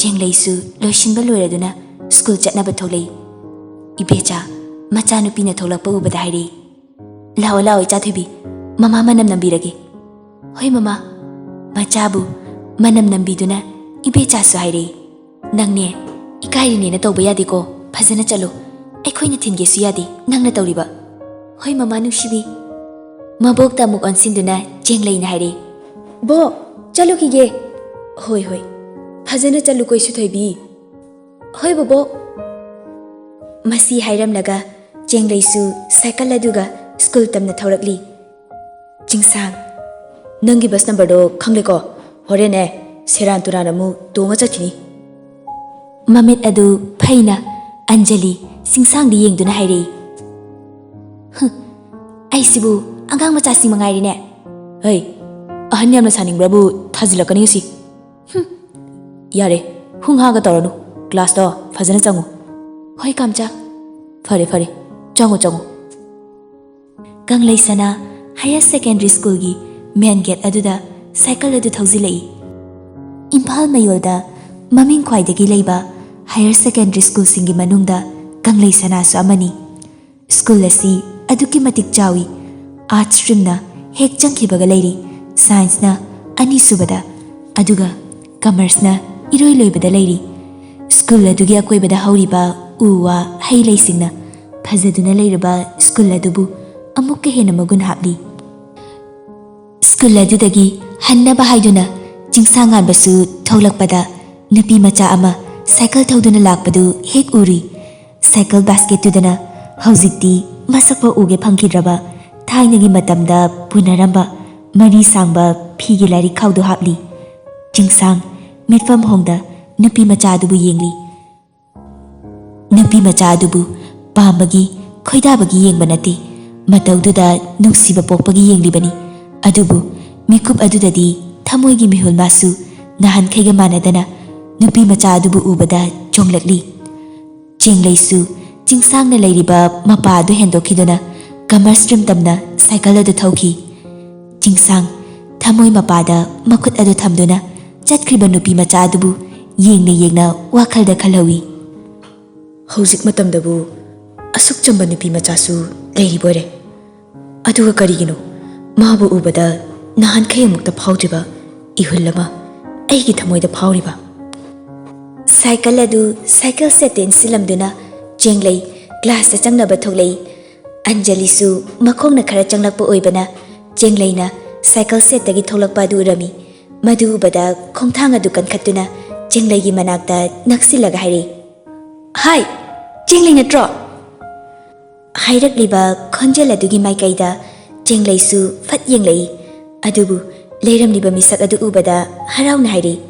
ꯆꯦꯡꯂꯩꯁꯨ ꯂꯣꯏꯁꯤꯟꯕ ꯂꯣꯏꯔꯗꯨꯅ ꯁ꯭ꯀꯨꯜ ꯆꯠꯅꯕ ꯊꯣꯛꯂꯛꯏ꯫ ꯏꯕꯦꯆꯥ, ꯃꯆꯥꯅꯨꯄꯤꯅ ꯊꯣꯛꯂꯛꯄ ꯎꯕꯗ ꯍꯥꯏꯔꯛꯏ, "ꯂꯥꯛꯑꯣ, ꯂꯥꯛꯑꯣ, ꯏꯆꯥ ꯊꯣꯏꯕꯤ, ꯃꯃꯥ ꯃꯅꯝ ꯅꯝꯕꯤꯔꯒꯦ꯫" "ꯍꯣꯏ, ꯃꯃꯥ꯫" ꯃꯆꯥꯕꯨ ꯃꯅꯝ ꯅꯝꯕꯤꯗꯨꯅ ꯏꯕꯦꯆꯥꯁꯨ ꯍꯥꯏꯔꯛꯏ, "ꯅꯪꯅꯦ, ꯏꯀꯥꯏꯔꯤꯅꯦꯅ ꯇꯧꯕ ꯌꯥꯗꯦꯀꯣ, ꯐꯖꯅ ꯆꯠꯂꯨ꯫ ꯑꯩꯈꯣꯏꯅ ꯊꯤꯟꯒꯦꯁꯨ ꯌꯥꯗꯦ, ꯅꯪꯅ ꯇꯧꯔꯤꯕ꯫ "ꯍꯣꯏ, ꯃꯃꯥ ꯅꯨꯡꯁꯤꯕꯤ꯫" ꯃꯕꯣꯛꯇ ꯑꯃꯨꯛ ꯑꯣꯟꯁꯤꯟꯗꯨꯅ ꯆꯦꯡꯂꯩꯅ ꯍꯥꯏꯔꯤ, "ꯕꯣꯛ, ꯆꯠꯂꯨꯈꯤꯒꯦ꯫" "ꯍꯣꯏ, ꯍꯣꯏ, ꯐꯖꯅ ꯆꯠꯂꯨꯀꯣ ꯏꯁꯨꯊꯣꯏꯕꯤ꯫" "ꯍꯣꯏ, ꯕꯣꯕꯣꯛ꯫" ꯃꯁꯤ ꯍꯥꯏꯔꯝꯂꯒ ꯆꯦꯡꯂꯩꯁꯨ ꯁꯥꯏꯀꯜ ꯑꯗꯨꯒ ꯁ꯭ꯀꯨꯜ ꯇꯝꯅ ꯊꯧꯔꯛꯂꯤ꯫ "ꯆꯤꯡꯁꯥꯡ, ꯅꯪꯒꯤ ꯕꯁ ꯅꯝꯕꯔꯗꯣ ꯈꯪꯂꯦꯀꯣ? ꯍꯣꯔꯦꯟꯅꯦ, ꯁꯦꯔꯥꯟ ꯇꯨꯔꯥꯟ ꯑꯃꯨꯛ ꯇꯣꯡꯉ ꯆꯠꯈꯤꯅꯤ꯫" ꯃꯃꯤꯠ ꯑꯗꯨ ꯐꯩꯅ ꯑꯟꯖꯂꯤ ꯆꯤꯡꯁꯥꯡꯗ ꯌꯦꯡꯗꯨꯅ ꯍꯥꯏꯔꯛꯏ꯫ "ꯍꯨꯝ, ꯑꯩꯁꯤꯕꯨ ꯑꯉꯥꯡ ꯃꯆꯥꯁꯤꯡ ꯃꯉꯥꯏꯔꯤꯅꯦ꯫" "ꯍꯩ, ꯑꯍꯟ ꯌꯥꯝꯅ ꯁꯥꯅꯤꯡꯕ꯭ꯔꯕꯨ ꯊꯥꯖꯤꯜꯂꯛꯀꯅꯤ ꯁꯤ꯫" "ꯍꯨꯝ, ꯌꯥꯔꯦ, ꯍꯨꯡ ꯍꯥꯒ ꯇꯧꯔꯅꯨ꯫ ꯀ꯭ꯂꯥꯁꯇꯣ ꯐꯖꯅ ꯆꯪꯉꯨ꯫" "ꯍꯣꯏ, ꯀꯥꯝꯆꯥ꯫" "ꯐꯔꯦ, ꯐꯔꯦ, ꯆꯪꯉꯨ, ꯆꯪꯉꯨ꯫" ꯀꯪꯂꯩꯁꯅꯥ ꯍꯥꯌꯔ ꯁꯦꯀꯦꯟꯗꯔꯤ ꯁ꯭ꯀꯨꯜꯒꯤ ꯃꯦꯟ ꯒꯦꯠ ꯑꯗꯨꯗ ꯁꯥꯏꯀꯜ ꯑꯗꯨ ꯊꯧꯖꯤꯜꯂꯛꯏ꯫ ꯏꯝꯐꯥꯜ ꯃꯌꯣꯜꯗ ꯃꯃꯤꯡ ꯈ꯭ꯋꯥꯏꯗꯒꯤ ꯂꯩꯕ ꯍꯥꯌꯔ ꯁꯦꯀꯦꯟꯗꯔꯤ ꯁ꯭ꯀꯨꯜꯁꯤꯡꯒꯤ ꯃꯅꯨꯡꯗ ꯀꯪꯂꯩꯁꯅꯥꯁꯨ ꯑꯃꯅꯤ꯫ ꯁ꯭ꯀꯨꯜ ꯑꯁꯤ ꯑꯗꯨꯛꯀꯤ ꯃꯇꯤꯛ ꯆꯥꯎꯏ꯫ ꯑꯥꯔꯠꯁ ꯁ꯭ꯇ꯭ꯔꯤꯝꯅ ꯍꯦꯛ ꯆꯪꯈꯤꯕꯒ ꯂꯩꯔꯤ, ꯁꯥꯏꯟꯁꯅ ꯑꯅꯤꯁꯨꯕꯗ, ꯑꯗꯨꯒ ꯀꯃꯔꯁꯅ ꯏꯔꯣꯏ ꯂꯣꯏꯕꯗ ꯂꯩꯔꯤ꯫ ꯁ꯭ꯀꯨꯜ ꯑꯗꯨꯒꯤ ꯑꯀꯣꯏꯕꯗ ꯍꯧꯔꯤꯕ ꯎ ꯋꯥ ꯍꯩ ꯂꯩꯁꯤꯡꯅ ꯐꯖꯗꯨꯅ ꯂꯩꯔꯕ ꯁ꯭ꯀꯨꯜ ꯑꯗꯨꯕꯨ ꯑꯃꯨꯛꯀ ꯍꯦꯟꯅ ꯃꯒꯨꯟ ꯍꯥꯞꯂꯤ꯫ ꯁ꯭ꯀꯨꯜ ꯑꯗꯨꯗꯒꯤ ꯍꯟꯅꯕ ꯍꯥꯏꯗꯨꯅ ꯆꯤꯡꯁꯥꯡ ꯉꯥꯟꯕꯁꯨ ꯊꯣꯛꯂꯛꯄꯗ ꯅꯨꯄꯤ ꯃꯆꯥ ꯑꯃ ꯁꯥꯏꯀꯜ ꯊꯧꯗꯨꯅ ꯂꯥꯛꯄꯗꯨ ꯍꯦꯛ ꯎꯔꯨꯏ꯫ ꯁꯥꯏꯀꯜ ꯕꯥꯁꯀꯦꯠꯇꯨꯗꯅ ꯍꯧꯖꯤꯛꯇꯤ ꯃꯁꯛ ꯐꯥꯎ ꯎꯒꯦ ꯐꯪꯈꯤꯗ꯭ꯔꯕ ꯊꯥꯏꯅꯒꯤ ꯃꯇꯝꯗ ꯄꯨꯅꯔꯝꯕ ꯃꯔꯤ ꯁꯥꯡꯕ ꯐꯤꯒꯤ ꯂꯥꯏꯔꯤꯛ ꯈꯥꯎꯗꯨ ꯍꯥꯞꯂꯤ꯫ ꯆꯤꯡꯁꯥꯡ ꯃꯤꯠꯐꯝ ꯍꯣꯡꯗ ꯅꯨꯄꯤ ꯃꯆꯥ ꯑꯗꯨꯕꯨ ꯌꯦꯡꯂꯤ꯫ ꯅꯨꯄꯤ ꯃꯆꯥ ꯑꯗꯨꯕꯨ ꯄꯥꯝꯕꯒꯤ, ꯈꯣꯏꯗꯥꯕꯒꯤ ꯌꯦꯡꯕ ꯅꯠꯇꯦ, ꯃꯇꯧꯗꯨꯗ ꯅꯨꯡꯁꯤꯕ ꯄꯣꯛꯄꯒꯤ ꯌꯦꯡꯂꯤꯕꯅꯤ꯫ ꯑꯗꯨꯕꯨ ꯃꯤꯀꯨꯞ ꯑꯗꯨꯗꯗꯤ ꯊꯃꯣꯏꯒꯤ ꯃꯤꯍꯨꯜ ꯃꯥꯁꯨ ꯅꯍꯥꯟꯈꯩꯒ ꯃꯥꯟꯅꯗꯅ ꯅꯨꯄꯤ ꯃꯆꯥ ꯑꯗꯨꯕꯨ ꯎꯕꯗ ꯆꯣꯡꯂꯛꯂꯤ꯫ ꯆꯦꯡꯂꯩꯁꯨ ꯆꯤꯡꯁꯥꯡꯅ ꯂꯩꯔꯤꯕ ꯃꯄꯥ ꯑꯗꯨ ꯍꯦꯟꯗꯣꯛꯈꯤꯗꯨꯅ ꯀꯃꯔꯁ ꯁ꯭ꯇ꯭ꯔꯤꯝ ꯇꯝꯅ ꯁꯥꯏꯀꯜ ꯑꯗꯨ ꯊꯧꯈꯤ꯫ ꯆꯤꯡꯁꯥꯡ ꯊꯃꯣꯏ ꯃꯄꯥꯗ ꯃꯈꯨꯠ ꯑꯗꯨ ꯊꯝꯗꯨꯅ ꯆꯠꯈ꯭ꯔꯤꯕ ꯅꯨꯄꯤ ꯃꯆꯥ ꯑꯗꯨꯕꯨ ꯌꯦꯡꯅ ꯌꯦꯡꯅ ꯋꯥꯈꯜꯗ ꯈꯜꯍꯧꯏ꯫ "ꯍꯧꯖꯤꯛ ꯃꯇꯝꯗꯕꯨ ꯑꯁꯨꯛ ꯆꯝꯕ ꯅꯨꯄꯤ ꯃꯆꯥꯁꯨ ꯂꯩꯔꯤꯕꯣꯏꯔꯦ꯫ ꯑꯗꯨꯒ ꯀꯔꯤꯒꯤꯅꯣ ꯃꯥꯕꯨ ꯎꯕꯗ ꯅꯍꯥꯟꯈꯩ ꯑꯃꯨꯛꯇ ꯐꯥꯎꯗ꯭ꯔꯤꯕ ꯏꯍꯨꯜ ꯑꯃ ꯑꯩꯒꯤ ꯊꯃꯣꯏꯗ ꯐꯥꯎꯔꯤꯕ?" ꯁꯥꯏꯀꯜ ꯑꯗꯨ ꯁꯥꯏꯀꯜ ꯁꯦꯠꯇ ꯏꯟꯁꯤꯜꯂꯝꯗꯨꯅ ꯆꯦꯡꯂꯩ ꯀ꯭ꯂꯥꯁꯇ ꯆꯪꯅꯕ ꯊꯣꯛꯂꯛꯏ꯫ ꯑꯟꯖꯂꯤꯁꯨ ꯃꯈꯣꯡꯅ ꯈꯔ ꯆꯪꯂꯛꯄ ꯑꯣꯏꯕꯅ ꯆꯦꯡꯂꯩꯅ ꯁꯥꯏꯀꯜ ꯁꯦꯠꯇꯒꯤ ꯊꯣꯛꯂꯛꯄ ꯑꯗꯨ ꯎꯔꯝꯃꯤ꯫ ꯃꯗꯨ ꯎꯕꯗ ꯈꯣꯡꯊꯥꯡ ꯑꯗꯨ ꯀꯟꯈꯠꯇꯨꯅ ꯆꯦꯡꯂꯩꯒꯤ ꯃꯅꯥꯛꯇ ꯅꯛꯁꯤꯜꯂꯒ ꯍꯥꯏꯔꯛꯏ, "ꯍꯥꯏ, ꯆꯦꯡꯂꯩ ꯅꯠꯇ꯭ꯔꯣ?" ꯍꯥꯏꯔꯛꯂꯤꯕ ꯈꯣꯟꯖꯦꯜ ꯑꯗꯨꯒꯤ ꯃꯥꯏꯀꯩꯗ ꯆꯦꯡꯂꯩꯁꯨ ꯐꯠ ꯌꯦꯡꯂꯛꯏ꯫ ꯑꯗꯨꯕꯨ ꯂꯩꯔꯝꯂꯤꯕ ꯃꯤꯁꯛ ꯑꯗꯨ ꯎꯕꯗ ꯍꯔꯥꯎꯅ ꯍꯥꯏꯔꯛꯏ,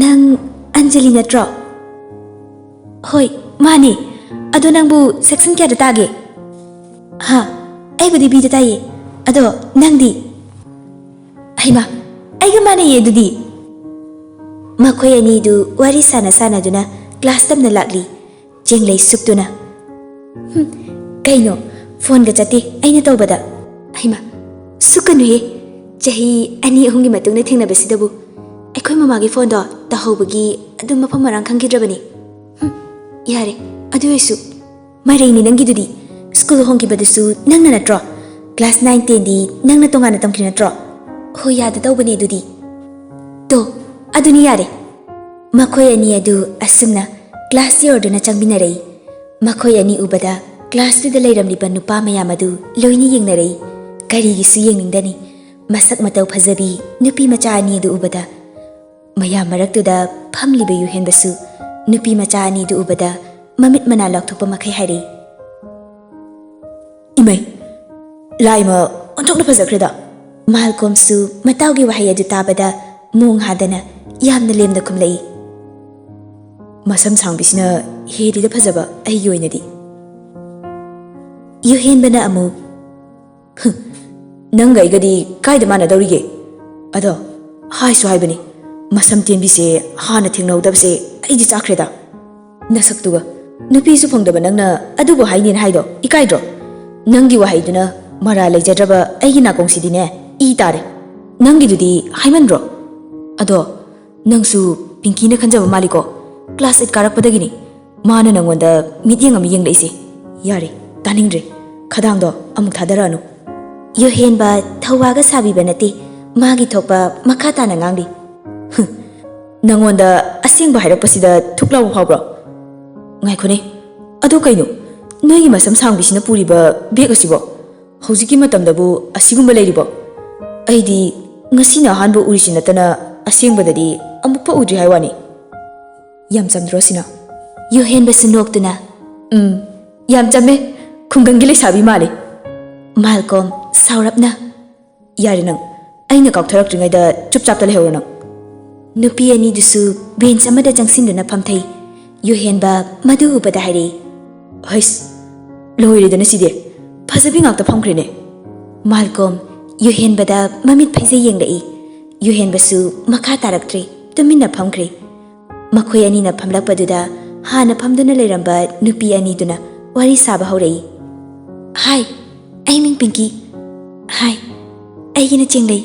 "ꯅꯪ ꯑꯟꯖꯂꯤ ꯅꯠꯇ꯭ꯔꯣ?" "ꯍꯣꯏ, ꯃꯥꯅꯦ꯫ ꯑꯗꯣ ꯅꯪꯕꯨ ꯁꯦꯛꯁꯟ ꯀꯌꯥꯗ ꯇꯥꯒꯦ?" "ꯍꯥ, ꯑꯩꯕꯨꯗꯤ ꯕꯤꯗ ꯇꯥꯏꯌꯦ꯫ ꯑꯗꯣ ꯅꯪꯗꯤ?" "ꯍꯩꯃꯥ, ꯑꯩꯒ ꯃꯥꯟꯅꯩꯌꯦ ꯑꯗꯨꯗꯤ!" ꯃꯈꯣꯏ ꯑꯅꯤꯗꯨ ꯋꯥꯔꯤ ꯁꯥꯟꯅ ꯁꯥꯟꯅꯗꯨꯅ ꯀ꯭ꯂꯥꯁ ꯇꯝꯅ ꯂꯥꯛꯂꯤ꯫ ꯆꯦꯡꯂꯩ ꯁꯨꯛꯇꯨꯅ, "ꯍꯨꯝ, ꯀꯩꯅꯣ, ꯐꯣꯟꯒ ꯆꯠꯇꯦ ꯑꯩꯅ ꯇꯧꯕꯗ?" "ꯍꯩꯃꯥ, ꯁꯨꯛꯀꯅꯨꯍꯦ꯫ ꯆꯍꯤ ꯑꯅꯤ ꯑꯍꯨꯝꯒꯤ ꯃꯇꯨꯡꯗ ꯊꯦꯡꯅꯕꯁꯤꯗꯕꯨ ꯑꯩꯈꯣꯏ ꯃꯃꯥꯒꯤ ꯐꯣꯟꯗꯣ ꯇꯧꯍꯧꯕꯒꯤ ꯑꯗꯨꯝ ꯃꯐꯝ ꯃꯔꯥꯡ ꯈꯪꯈꯤꯗ꯭ꯔꯕꯅꯤ꯫ ꯍꯨꯝ, ꯌꯥꯔꯦ, ꯑꯗꯨ ꯑꯣꯏꯔꯁꯨ ꯃꯔꯩꯅꯤ ꯅꯪꯒꯤꯗꯨꯗꯤ꯫ ꯁ꯭ꯀꯨꯜ ꯍꯣꯡꯈꯤꯕꯗꯨꯁꯨ ꯅꯪꯅ ꯅꯠꯇ꯭ꯔꯣ? ꯀ꯭ꯂꯥꯁ ꯅꯥꯏꯟ ꯇꯦꯟꯗꯤ ꯅꯪꯅ ꯇꯣꯉꯥꯟꯅ ꯇꯝꯈꯤ ꯅꯠꯇ꯭ꯔꯣ? ꯍꯣꯏ, ꯌꯥꯗ ꯇꯧꯕꯅꯦ ꯑꯗꯨꯗꯤ꯫ ꯇꯣ, ꯑꯗꯨꯅꯤ ꯌꯥꯔꯦ꯫" ꯃꯈꯣꯏ ꯑꯅꯤ ꯑꯗꯨ ꯑꯁꯨꯝꯅ ꯀ꯭ꯂꯥꯁ ꯌꯧꯔꯗꯨꯅ ꯆꯪꯃꯤꯟꯅꯔꯛꯏ꯫ ꯃꯈꯣꯏ ꯑꯅꯤ ꯎꯕꯗ ꯀ꯭ꯂꯥꯁꯇꯨꯗ ꯂꯩꯔꯝꯂꯤꯕ ꯅꯨꯄꯥ ꯃꯌꯥꯝ ꯑꯗꯨ ꯂꯣꯏꯅ ꯌꯦꯡꯅꯔꯛꯏ꯫ ꯀꯔꯤꯒꯤꯁꯨ ꯌꯦꯡꯅꯤꯡꯗꯅꯤ꯫ ꯃꯁꯛ ꯃꯇꯧ ꯐꯖꯕꯤ ꯅꯨꯄꯤ ꯃꯆꯥ ꯑꯅꯤ ꯑꯗꯨ ꯎꯕꯗ꯫ ꯃꯌꯥꯝ ꯃꯔꯛꯇꯨꯗ ꯐꯝꯂꯤꯕ ꯌꯨꯍꯦꯟꯕꯁꯨ ꯅꯨꯄꯤ ꯃꯆꯥ ꯑꯅꯤꯗꯨ ꯎꯕꯗ ꯃꯃꯤꯠ ꯃꯅꯥ ꯂꯥꯎꯊꯣꯛꯄ ꯃꯈꯩ ꯍꯥꯏꯔꯛꯏ, "ꯏꯃꯩ, ꯂꯥꯏꯃ ꯑꯣꯟꯊꯣꯛꯅ ꯐꯖꯈ꯭ꯔꯦꯗ!" ꯃꯥꯜꯀꯣꯝꯁꯨ ꯃꯇꯥꯎꯒꯤ ꯋꯥꯍꯩ ꯑꯗꯨ ꯇꯥꯕꯗ ꯃꯣꯡ ꯍꯥꯗꯅ ꯌꯥꯝꯅ ꯂꯦꯝꯅ ꯈꯨꯝꯂꯛꯏ, "ꯃꯁꯝ ꯁꯥꯡꯕꯤꯁꯤꯅ ꯍꯦꯜꯂꯤꯗ ꯐꯖꯕ ꯑꯩꯒꯤ ꯑꯣꯏꯅꯗꯤ꯫" ꯌꯨꯍꯦꯟꯕꯅ ꯑꯃꯨꯛ, "ꯍꯨꯝ, ꯅꯪꯒ ꯑꯩꯒꯗꯤ ꯀꯥꯏꯗ ꯃꯥꯟꯅꯗꯧꯔꯤꯒꯦ? ꯑꯗꯣ ꯍꯥꯏꯁꯨ ꯍꯥꯏꯕꯅꯤ, ꯃꯁꯝ ꯇꯦꯟꯕꯤꯁꯦ ꯍꯥꯟꯅ ꯊꯦꯡꯅꯍꯧꯗꯕꯁꯦ ꯑꯩꯗꯤ ꯆꯥꯛꯈ꯭ꯔꯦꯗ꯫ ꯅꯁꯛꯇꯨꯒ ꯅꯨꯄꯤꯁꯨ ꯐꯪꯗꯕ ꯅꯪꯅ ꯑꯗꯨꯕꯨ ꯍꯥꯏꯅꯦꯅ ꯍꯥꯏꯗꯣ ꯏꯀꯥꯏꯗ꯭ꯔꯣ? ꯅꯪꯒꯤ ꯋꯥꯍꯩꯗꯨꯅ ꯃꯔꯥ ꯂꯩꯖꯗ꯭ꯔꯕ ꯑꯩꯒꯤ ꯅꯥꯀꯣꯡꯁꯤꯗꯤꯅꯦ ꯏ ꯇꯥꯔꯦ꯫ ꯅꯪꯒꯤꯗꯨꯗꯤ ꯍꯥꯏꯃꯟꯗ꯭ꯔꯣ? ꯑꯗꯣ ꯅꯪꯁꯨ ꯄꯤꯡꯀꯤꯅ ꯈꯟꯖꯕ ꯃꯥꯜꯂꯤꯀꯣ꯫ ꯀ꯭ꯂꯥꯁ ꯑꯩꯠ ꯀꯥꯔꯛꯄꯗꯒꯤꯅꯤ ꯃꯥꯅ ꯅꯪꯉꯣꯟꯗ ꯃꯤꯠꯌꯦꯡ ꯑꯃ ꯌꯦꯡꯂꯛꯏꯁꯦ꯫ ꯌꯥꯔꯦ, ꯇꯥꯅꯤꯡꯗ꯭ꯔꯦ꯫ ꯈꯗꯥꯡꯗꯣ ꯑꯃꯨꯛ ꯊꯥꯗꯔꯛꯑꯅꯨ꯫" ꯌꯨꯍꯦꯟꯕ ꯊꯧꯋꯥꯒ ꯁꯥꯕꯤꯕ ꯅꯠꯇꯦ, ꯃꯥꯒꯤ ꯊꯣꯛꯄ ꯃꯈꯥ ꯇꯥꯅ ꯉꯥꯡꯂꯤ, "ꯍꯨꯝ, ꯅꯪꯉꯣꯟꯗ ꯑꯁꯦꯡꯕ ꯍꯥꯏꯔꯛꯄꯁꯤꯗ ꯊꯨꯛ ꯂꯥꯎꯕ ꯐꯥꯎꯕ꯭ꯔꯣ? ꯉꯥꯏꯈꯣꯅꯦ, ꯑꯗꯨ ꯀꯩꯅꯣ? ꯅꯣꯏꯒꯤ ꯃꯁꯝ ꯁꯥꯡꯕꯤꯁꯤꯅ ꯄꯨꯔꯤꯕ ꯕꯦꯒ ꯑꯁꯤꯕꯣ? ꯍꯧꯖꯤꯛꯀꯤ ꯃꯇꯝꯗꯕꯨ ꯑꯁꯤꯒꯨꯝꯕ ꯂꯩꯔꯤꯕꯣ? ꯑꯩꯗꯤ ꯉꯁꯤꯅ ꯑꯍꯥꯟꯕ ꯎꯔꯤꯁꯤ ꯅꯠꯇꯅ ꯑꯁꯦꯡꯕꯗꯗꯤ ꯑꯃꯨꯛꯐꯥꯎ ꯎꯗ꯭ꯔꯤ ꯍꯥꯏ ꯋꯥꯅꯤ꯫ ꯌꯥꯝ ꯆꯝꯗ꯭ꯔꯣ ꯁꯤꯅ? ꯌꯨꯍꯦꯟꯕꯁꯨ ꯅꯣꯛꯇꯨꯅ, "ꯎꯝ, ꯌꯥꯝ ꯆꯝꯃꯦ꯫ ꯈꯨꯡꯒꯪꯒꯤ ꯂꯩꯁꯥꯕꯤ ꯃꯥꯜꯂꯦ꯫" ꯃꯥꯜꯀꯣꯝ ꯁꯥꯎꯔꯞꯅ, "ꯌꯥꯔꯦ ꯅꯪ, ꯑꯩꯅ ꯀꯥꯎꯊꯔꯛꯇ꯭ꯔꯤꯉꯩꯗ ꯆꯨꯞꯆꯥꯞꯇ ꯂꯩꯍꯧꯔꯣ ꯅꯪ꯫" ꯅꯨꯄꯤ ꯑꯅꯤꯗꯨꯁꯨ ꯕꯦꯟꯆ ꯑꯃꯗ ꯆꯪꯁꯤꯟꯗꯨꯅ ꯐꯝꯊꯩ꯫ ꯌꯨꯍꯦꯟꯕ ꯃꯗꯨ ꯎꯕꯗ ꯍꯥꯏꯔꯛꯏ, "ꯍꯩꯁ, ꯂꯣꯏꯔꯦꯗꯅ ꯁꯤꯗꯤ꯫ ꯐꯖꯕꯤ ꯉꯥꯛꯇ ꯐꯝꯈ꯭ꯔꯦꯅꯦ꯫" ꯃꯥꯜꯀꯣꯝ ꯌꯨꯍꯦꯟꯕꯗ ꯃꯃꯤꯠ ꯐꯩꯖꯩ ꯌꯦꯡꯂꯛꯏ꯫ ꯌꯨꯍꯦꯟꯕꯁꯨ ꯃꯈꯥ ꯇꯥꯔꯛꯇ꯭ꯔꯦ, ꯇꯨꯃꯤꯟꯅ ꯐꯝꯈ꯭ꯔꯦ꯫ ꯃꯈꯣꯏ ꯑꯅꯤꯅ ꯐꯝꯂꯛꯄꯗꯨꯗ ꯍꯥꯟꯅ ꯐꯝꯗꯨꯅ ꯂꯩꯔꯝꯕ ꯅꯨꯄꯤ ꯑꯅꯤꯗꯨꯅ ꯋꯥꯔꯤ ꯁꯥꯕ ꯍꯧꯔꯛꯏ꯫ "ꯍꯥꯏ, ꯑꯩ ꯃꯤꯡ ꯄꯤꯡꯀꯤ꯫" "ꯍꯥꯏ, ꯑꯩꯒꯤꯅ ꯆꯦꯡꯂꯩ꯫"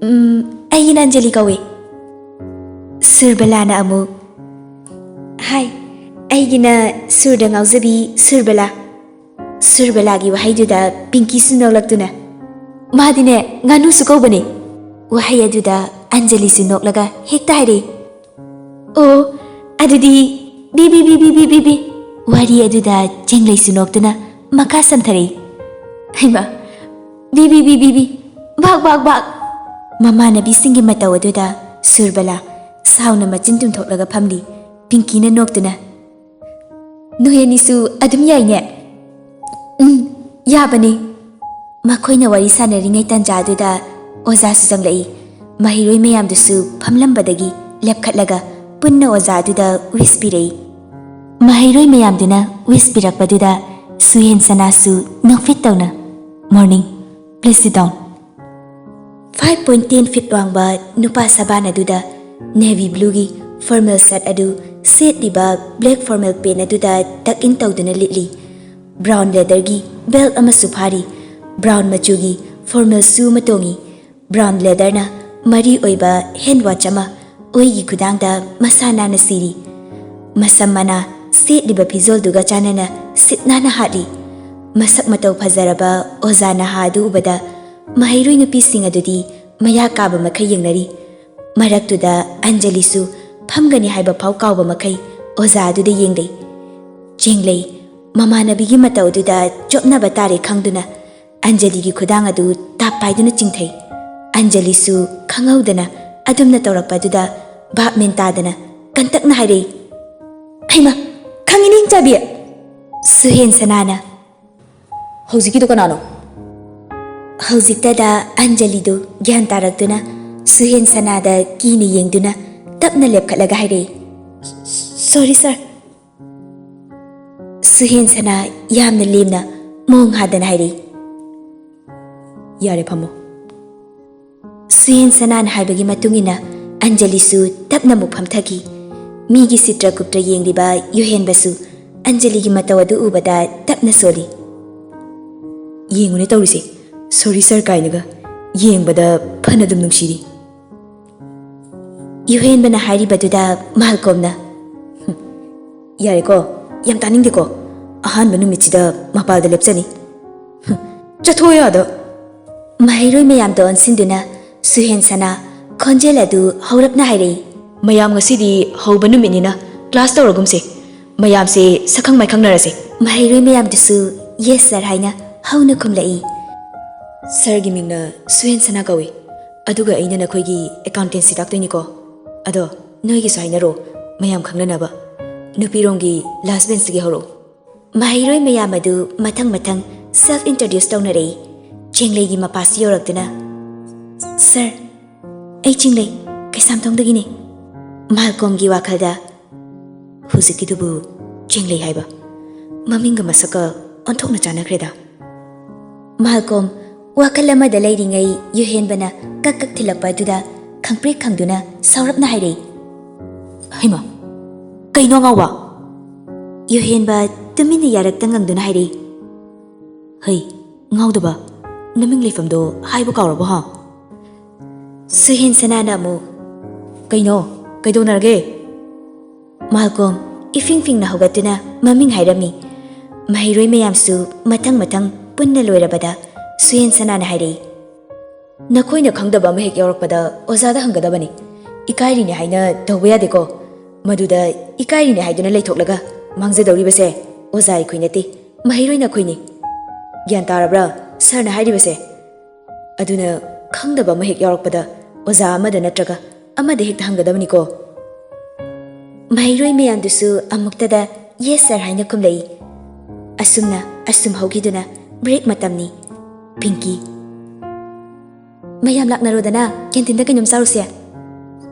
"ꯎꯝ, ꯑꯩꯒꯤꯅ ꯑꯟꯖꯂꯤ ꯀꯧꯏ꯫" ꯁꯨꯔꯕꯂꯥꯅ ꯑꯃꯨꯛ, "ꯍꯥꯏ, ꯑꯩꯒꯤꯅ ꯁꯨꯔꯗ ꯉꯥꯎꯖꯕꯤ ꯁꯨꯔꯕꯂꯥ꯫" ꯁꯨꯔꯕꯂꯥꯒꯤ ꯋꯥꯍꯩꯗꯨꯗ ꯄꯤꯡꯀꯤꯁꯨ ꯅꯣꯛꯂꯛꯇꯨꯅ, "ꯃꯥꯗꯤꯅꯦ ꯉꯥꯅꯨꯁꯨ ꯀꯧꯕꯅꯦ꯫" ꯋꯥꯍꯩ ꯑꯗꯨꯗ ꯑꯟꯖꯂꯤꯁꯨ ꯅꯣꯛꯂꯒ ꯍꯦꯛꯇ ꯍꯥꯏꯔꯛꯏ, "ꯑꯣ, ꯑꯗꯨꯗꯤ ꯕꯤ ꯕꯤ ꯕꯤ ꯕꯤ ꯕꯤ ꯕꯤ ꯕꯤ꯫" ꯋꯥꯔꯤ ꯑꯗꯨꯗ ꯆꯦꯡꯂꯩꯁꯨ ꯅꯣꯛꯇꯨꯅ ꯃꯈꯥ ꯁꯝꯊꯔꯛꯏ, "ꯍꯩꯃꯥ, ꯕꯤ ꯕꯤ ꯕꯤ ꯕꯤ ꯕꯤ, ꯕꯥꯛ ꯕꯥꯛ ꯕꯥꯛ꯫" ꯃꯃꯥꯟꯅꯕꯤꯁꯤꯡꯒꯤ ꯃꯇꯧ ꯑꯗꯨꯗ ꯁꯨꯔꯕꯂꯥ ꯁꯥꯎꯅ ꯃꯆꯤꯟ ꯇꯨꯝꯊꯣꯛꯂꯒ ꯐꯝꯂꯤ꯫ ꯄꯤꯡꯀꯤꯅ ꯅꯣꯛꯇꯨꯅ, "ꯅꯣꯏ ꯑꯅꯤꯁꯨ ꯑꯗꯨꯝ ꯌꯥꯏꯅꯦ꯫" "ꯎꯝ, ꯌꯥꯕꯅꯦ꯫" ꯃꯈꯣꯏꯅ ꯋꯥꯔꯤ ꯁꯥꯟꯅꯔꯤꯉꯩ ꯇꯟꯖꯥꯗꯨꯗ ꯑꯣꯖꯥꯁꯨ ꯆꯪꯂꯛꯏ꯫ ꯃꯍꯩꯔꯣꯏ ꯃꯌꯥꯝꯗꯨꯁꯨ ꯐꯝꯂꯝꯕꯗꯒꯤ ꯂꯦꯞꯈꯠꯂꯒ ꯄꯨꯟꯅ ꯑꯣꯖꯥꯗꯨꯗ ꯋꯤꯁ ꯄꯤꯔꯛꯏ꯫ ꯃꯍꯩꯔꯣꯏ ꯃꯌꯥꯝꯗꯨꯅ ꯋꯤꯁ ꯄꯤꯔꯛꯄꯗꯨꯗ ꯁꯨꯍꯦꯟ ꯁꯅꯥꯁꯨ ꯅꯣꯛꯐꯦꯠ ꯇꯧꯅ, "Morning, please sit down꯫" Five point ten feet ꯋꯥꯡꯕ ꯅꯨꯄꯥ ꯁꯕꯥꯟ ꯑꯗꯨꯗ ꯅꯦꯚꯤ ꯕ꯭ꯂꯨꯒꯤ ꯐꯣꯔꯃꯦꯜ ꯁꯔꯠ ꯑꯗꯨ ꯁꯦꯠꯂꯤꯕ ꯕ꯭ꯂꯦꯛ ꯐꯣꯔꯃꯦꯜ ꯄꯦꯟ ꯑꯗꯨꯗ ꯇꯛ ꯏꯟ ꯇꯧꯗꯨꯅ ꯂꯤꯠꯂꯤ꯫ ꯕ꯭ꯔꯥꯎꯟ ꯂꯦꯗꯔꯒꯤ ꯕꯦꯜꯠ ꯑꯃꯁꯨ ꯐꯥꯔꯤ꯫ ꯕ꯭ꯔꯥꯎꯟ ꯃꯆꯨꯒꯤ ꯐꯣꯔꯃꯦꯜ ꯁꯨ ꯑꯃ ꯇꯣꯡꯏ꯫ ꯕ꯭ꯔꯥꯎꯟ ꯂꯦꯗꯔꯅ ꯃꯔꯤ ꯑꯣꯏꯕ ꯍꯦꯟ ꯋꯥꯆ ꯑꯃ ꯑꯣꯏꯒꯤ ꯈꯨꯗꯥꯡꯗ ꯃꯁꯥ ꯅꯥꯟꯅ ꯁꯤꯔꯤ꯫ ꯃꯁꯝ ꯃꯅꯥ ꯁꯦꯠꯂꯤꯕ ꯐꯤꯖꯣꯜꯗꯨꯒ ꯆꯥꯟꯅꯅ ꯁꯤꯠ ꯅꯥꯟꯅ ꯍꯥꯠꯂꯤ꯫ ꯃꯁꯛ ꯃꯇꯧ ꯐꯖꯔꯕ ꯑꯣꯖꯥ ꯅꯍꯥ ꯑꯗꯨ ꯎꯕꯗ ꯃꯍꯩꯔꯣꯏ ꯅꯨꯄꯤꯁꯤꯡ ꯑꯗꯨꯗꯤ ꯃꯌꯥ ꯀꯥꯕ ꯃꯈꯩ ꯌꯦꯡꯅꯔꯤ꯫ ꯃꯔꯛꯇꯨꯗ ꯑꯟꯖꯂꯤꯁꯨ ꯐꯝꯒꯅꯤ ꯍꯥꯏꯕ ꯐꯥꯎ ꯀꯥꯎꯕ ꯃꯈꯩ ꯑꯣꯖꯥ ꯑꯗꯨꯗ ꯌꯦꯡꯂꯩ꯫ ꯆꯦꯡꯂꯩ, ꯃꯃꯥꯟꯅꯕꯤꯒꯤ ꯃꯇꯧꯗꯨꯗ ꯆꯣꯞꯅꯕ ꯇꯥꯔꯦ ꯈꯪꯗꯨꯅ ꯑꯟꯖꯂꯤꯒꯤ ꯈꯨꯗꯥꯡ ꯑꯗꯨ ꯇꯥꯞ ꯄꯥꯏꯗꯨꯅ ꯆꯤꯡꯊꯩ꯫ ꯑꯟꯖꯂꯤꯁꯨ ꯈꯪꯍꯧꯗꯅ ꯑꯗꯨꯝꯅ ꯇꯧꯔꯛꯄ ꯑꯗꯨꯗ ꯚꯥꯞ ꯃꯦꯟ ꯇꯥꯗꯅ ꯀꯟꯇꯛꯅ ꯍꯥꯏꯔꯛꯏ, "ꯍꯩꯃ, ꯈꯪꯉꯤꯅꯦ ꯏꯆꯥꯕꯤ!" ꯁꯨꯍꯦꯟ ꯁꯅꯥꯅ, "ꯍꯧꯖꯤꯛꯀꯤꯗꯣ ꯀꯅꯥꯅꯣ?" ꯍꯧꯖꯤꯛꯇꯗ ꯑꯟꯖꯂꯤꯗꯨ ꯒ꯭ꯌꯥꯟ ꯇꯥꯔꯛꯇꯨꯅ ꯁꯨꯍꯦꯟ ꯁꯅꯥꯗ ꯀꯤꯅ ꯌꯦꯡꯗꯨꯅ ꯇꯞꯅ ꯂꯦꯞꯈꯠꯂꯒ ꯍꯥꯏꯔꯛꯏ, "ꯁꯣꯔꯤ ꯁꯥꯔ꯫" ꯁꯨꯍꯦꯟ ꯁꯅꯥ ꯌꯥꯝꯅ ꯂꯦꯝꯅ ꯃꯣꯡ ꯍꯥꯗꯅ ꯍꯥꯏꯔꯛꯏ, "ꯌꯥꯔꯦ, ꯐꯝꯃꯣ꯫" ꯁꯨꯍꯦꯟ ꯁꯅꯥꯅ ꯍꯥꯏꯕꯒꯤ ꯃꯇꯨꯡ ꯏꯟꯅ ꯑꯟꯖꯂꯤꯁꯨ ꯇꯞꯅ ꯑꯃꯨꯛ ꯐꯝꯊꯈꯤ꯫ ꯃꯤꯒꯤ ꯁꯤꯇ꯭ꯔ ꯀꯨꯞꯇ꯭ꯔ ꯌꯦꯡꯂꯤꯕ ꯌꯨꯍꯦꯟꯕꯁꯨ ꯑꯟꯖꯂꯤꯒꯤ ꯃꯇꯧ ꯑꯗꯨ ꯎꯕꯗ ꯇꯞꯅ ꯁꯣꯜꯂꯤ꯫ "ꯌꯦꯡꯉꯨꯅꯦ ꯇꯧꯔꯤꯁꯦ, ꯁꯣꯔꯤ ꯁꯥꯔ ꯀꯥꯏꯅꯒ, ꯌꯦꯡꯕꯗ ꯐꯅ ꯑꯗꯨꯝ ꯅꯨꯡꯁꯤꯔꯤ꯫" ꯌꯨꯍꯦꯟꯕꯅ ꯍꯥꯏꯔꯤꯕꯗꯨꯗ ꯃꯥꯜꯀꯣꯝꯅ, "ꯍꯨꯝ, ꯌꯥꯔꯦꯀꯣ, ꯌꯥꯝ ꯇꯥꯅꯤꯡꯗꯦꯀꯣ, ꯑꯍꯥꯟꯕ ꯅꯨꯃꯤꯠꯁꯤꯗ ꯃꯄꯥꯜꯗ ꯂꯦꯞꯆꯅꯤ꯫ ꯍꯨꯝ, ꯆꯠꯊꯣꯛꯑꯣ ꯑꯥꯗ꯫" ꯃꯍꯩꯔꯣꯏ ꯃꯌꯥꯝꯗ ꯑꯣꯟꯁꯤꯟꯗꯨꯅ ꯁꯨꯍꯦꯟ ꯁꯅꯥ ꯈꯣꯟꯖꯦꯜ ꯑꯗꯨ ꯍꯧꯔꯞꯅ ꯍꯥꯏꯔꯛꯏ, "ꯃꯌꯥꯝ, ꯉꯁꯤꯗꯤ ꯍꯧꯕ ꯅꯨꯃꯤꯠꯅꯤꯅ ꯀ꯭ꯂꯥꯁ ꯇꯧꯔꯒꯨꯝꯁꯦ꯫ ꯃꯌꯥꯝꯁꯦ ꯁꯛꯈꯪ ꯃꯥꯏꯈꯪꯅꯔꯁꯦ꯫" ꯃꯍꯩꯔꯣꯏ ꯃꯌꯥꯝꯗꯨꯁꯨ "ꯌꯦꯁ ꯁꯥꯔ" ꯍꯥꯏꯅ ꯍꯧꯅ ꯈꯨꯝꯂꯛꯏ꯫ "ꯁꯥꯔꯒꯤ ꯃꯤꯡꯅ ꯁꯨꯍꯦꯟ ꯁꯅꯥ ꯀꯧꯏ, ꯑꯗꯨꯒ ꯑꯩꯅ ꯅꯈꯣꯏꯒꯤ ꯑꯦꯀꯥꯎꯟꯇꯦꯟꯁꯤ ꯇꯥꯛꯇꯣꯏꯅꯤꯀꯣ꯫ ꯑꯗꯣ ꯅꯣꯏꯒꯤꯁꯨ ꯍꯥꯏꯅꯔꯣ, ꯃꯌꯥꯝ ꯈꯪꯅꯅꯕ꯫ ꯅꯨꯄꯤꯔꯣꯝꯒꯤ ꯂꯥꯁ ꯕꯦꯟꯁꯇꯒꯤ ꯍꯧꯔꯛꯑꯣ꯫" ꯃꯍꯩꯔꯣꯏ ꯃꯌꯥꯝ ꯑꯗꯨ ꯃꯊꯪ ꯃꯊꯪ ꯁꯦꯜꯐ ꯏꯟꯇ꯭ꯔꯣꯗ꯭ꯌꯨꯁ ꯇꯧꯅꯔꯛꯏ꯫ ꯆꯦꯡꯂꯩꯒꯤ ꯃꯄꯥꯁꯨ ꯌꯧꯔꯛꯇꯨꯅ, "ꯁꯥꯔ, ꯑꯩ ꯆꯤꯡꯂꯩ, ꯀꯩꯁꯥꯝꯊꯣꯡꯗꯒꯤꯅꯤ꯫" ꯃꯥꯜꯀꯣꯝꯒꯤ ꯋꯥꯈꯜꯗ, "ꯍꯧꯖꯤꯛꯀꯤꯗꯨꯕꯨ ꯆꯤꯡꯂꯩ ꯍꯥꯏꯕ? ꯃꯃꯤꯡꯒ ꯃꯁꯛꯀ ꯑꯣꯟꯊꯣꯛꯅ ꯆꯥꯟꯅꯈ꯭ꯔꯦꯗ꯫" ꯃꯥꯜꯀꯣꯝ ꯋꯥꯈꯜ ꯑꯃꯗ ꯂꯩꯔꯤꯉꯩ ꯌꯨꯍꯦꯟꯕꯅ ꯀꯛ ꯀꯛ ꯊꯤꯜꯂꯛꯄ ꯑꯗꯨꯗ ꯈꯪꯄ꯭ꯔꯦꯛ ꯈꯪꯗꯨꯅ ꯁꯥꯎꯔꯞꯅ ꯍꯥꯏꯔꯛꯏ, "ꯍꯩꯃꯥ, ꯀꯩꯅꯣ ꯑꯉꯥꯎꯕ?" ꯌꯨꯍꯦꯟꯕ ꯇꯨꯃꯤꯟꯅ ꯌꯥꯔꯛꯇ ꯉꯪꯗꯨꯅ ꯍꯥꯏꯔꯛꯏ, "ꯍꯩ, ꯉꯥꯎꯗꯕ, ꯅꯃꯤꯡ ꯂꯩꯐꯝꯗꯣ ꯍꯥꯏꯕ ꯀꯥꯎꯔꯕꯣ ꯍꯥ?" ꯁꯨꯍꯦꯟ ꯁꯅꯥꯅ ꯑꯃꯨꯛ, "ꯀꯩꯅꯣ? ꯀꯩꯗꯧꯅꯔꯒꯦ?" ꯃꯥꯜꯀꯣꯝ ꯏꯐꯤꯡ ꯐꯤꯡꯅ ꯍꯧꯒꯠꯇꯨꯅ ꯃꯃꯤꯡ ꯍꯥꯏꯔꯝꯃꯤ꯫ ꯃꯍꯩꯔꯣꯏ ꯃꯌꯥꯝꯁꯨ ꯃꯊꯪ ꯃꯊꯪ ꯄꯨꯟꯅ ꯂꯣꯏꯔꯕꯗ ꯁꯨꯍꯦꯟ ꯁꯅꯥꯅ ꯍꯥꯏꯔꯛꯏ, "ꯅꯈꯣꯏꯅ ꯈꯪꯗꯕ ꯑꯃ ꯍꯦꯛ ꯌꯥꯎꯔꯛꯄꯗ ꯑꯣꯖꯥꯗ ꯍꯪꯒꯗꯕꯅꯤ꯫ ꯏꯀꯥꯏꯔꯤꯅꯦ ꯍꯥꯏꯅ ꯇꯧꯕ ꯌꯥꯗꯦꯀꯣ꯫ ꯃꯗꯨꯗ ꯏꯀꯥꯏꯔꯤꯅꯦ ꯍꯥꯏꯗꯨꯅ ꯂꯩꯊꯣꯛꯂꯒ ꯃꯥꯡꯖꯗꯧꯔꯤꯕꯁꯦ ꯑꯣꯖꯥ ꯑꯩꯈꯣꯏ ꯅꯠꯇꯦ, ꯃꯍꯩꯔꯣꯏ ꯅꯈꯣꯏꯅꯤ꯫ ꯒ꯭ꯌꯥꯟ ꯇꯥꯔꯕ꯭ꯔꯥ ꯁꯥꯔꯅ ꯍꯥꯏꯔꯤꯕꯁꯦ? ꯑꯗꯨꯅ ꯈꯪꯗꯕ ꯑꯃ ꯍꯦꯛ ꯌꯥꯎꯔꯛꯄꯗ ꯑꯣꯖꯥ ꯑꯃꯗ ꯅꯠꯇ꯭ꯔꯒ ꯑꯃꯗ ꯍꯦꯛꯇ ꯍꯪꯒꯗꯕꯅꯤꯀꯣ꯫ ꯃꯍꯩꯔꯣꯏ ꯃꯌꯥꯝꯗꯨꯁꯨ ꯑꯃꯨꯛꯇꯗ "Yes sir" ꯍꯥꯏꯅ ꯈꯨꯝꯂꯛꯏ꯫ ꯑꯁꯨꯝꯅ ꯑꯁꯨꯝ ꯍꯧꯈꯤꯗꯨꯅ ꯕ꯭ꯔꯦꯛ ꯃꯇꯝꯅꯤ꯫ ꯄꯤꯡꯀꯤ, "ꯃꯌꯥꯝ ꯂꯥꯛꯅꯔꯣꯗꯅ, ꯀꯦꯟꯇꯤꯟꯗ ꯀꯩꯅꯣꯝ ꯆꯥꯔꯨꯁꯦ"꯫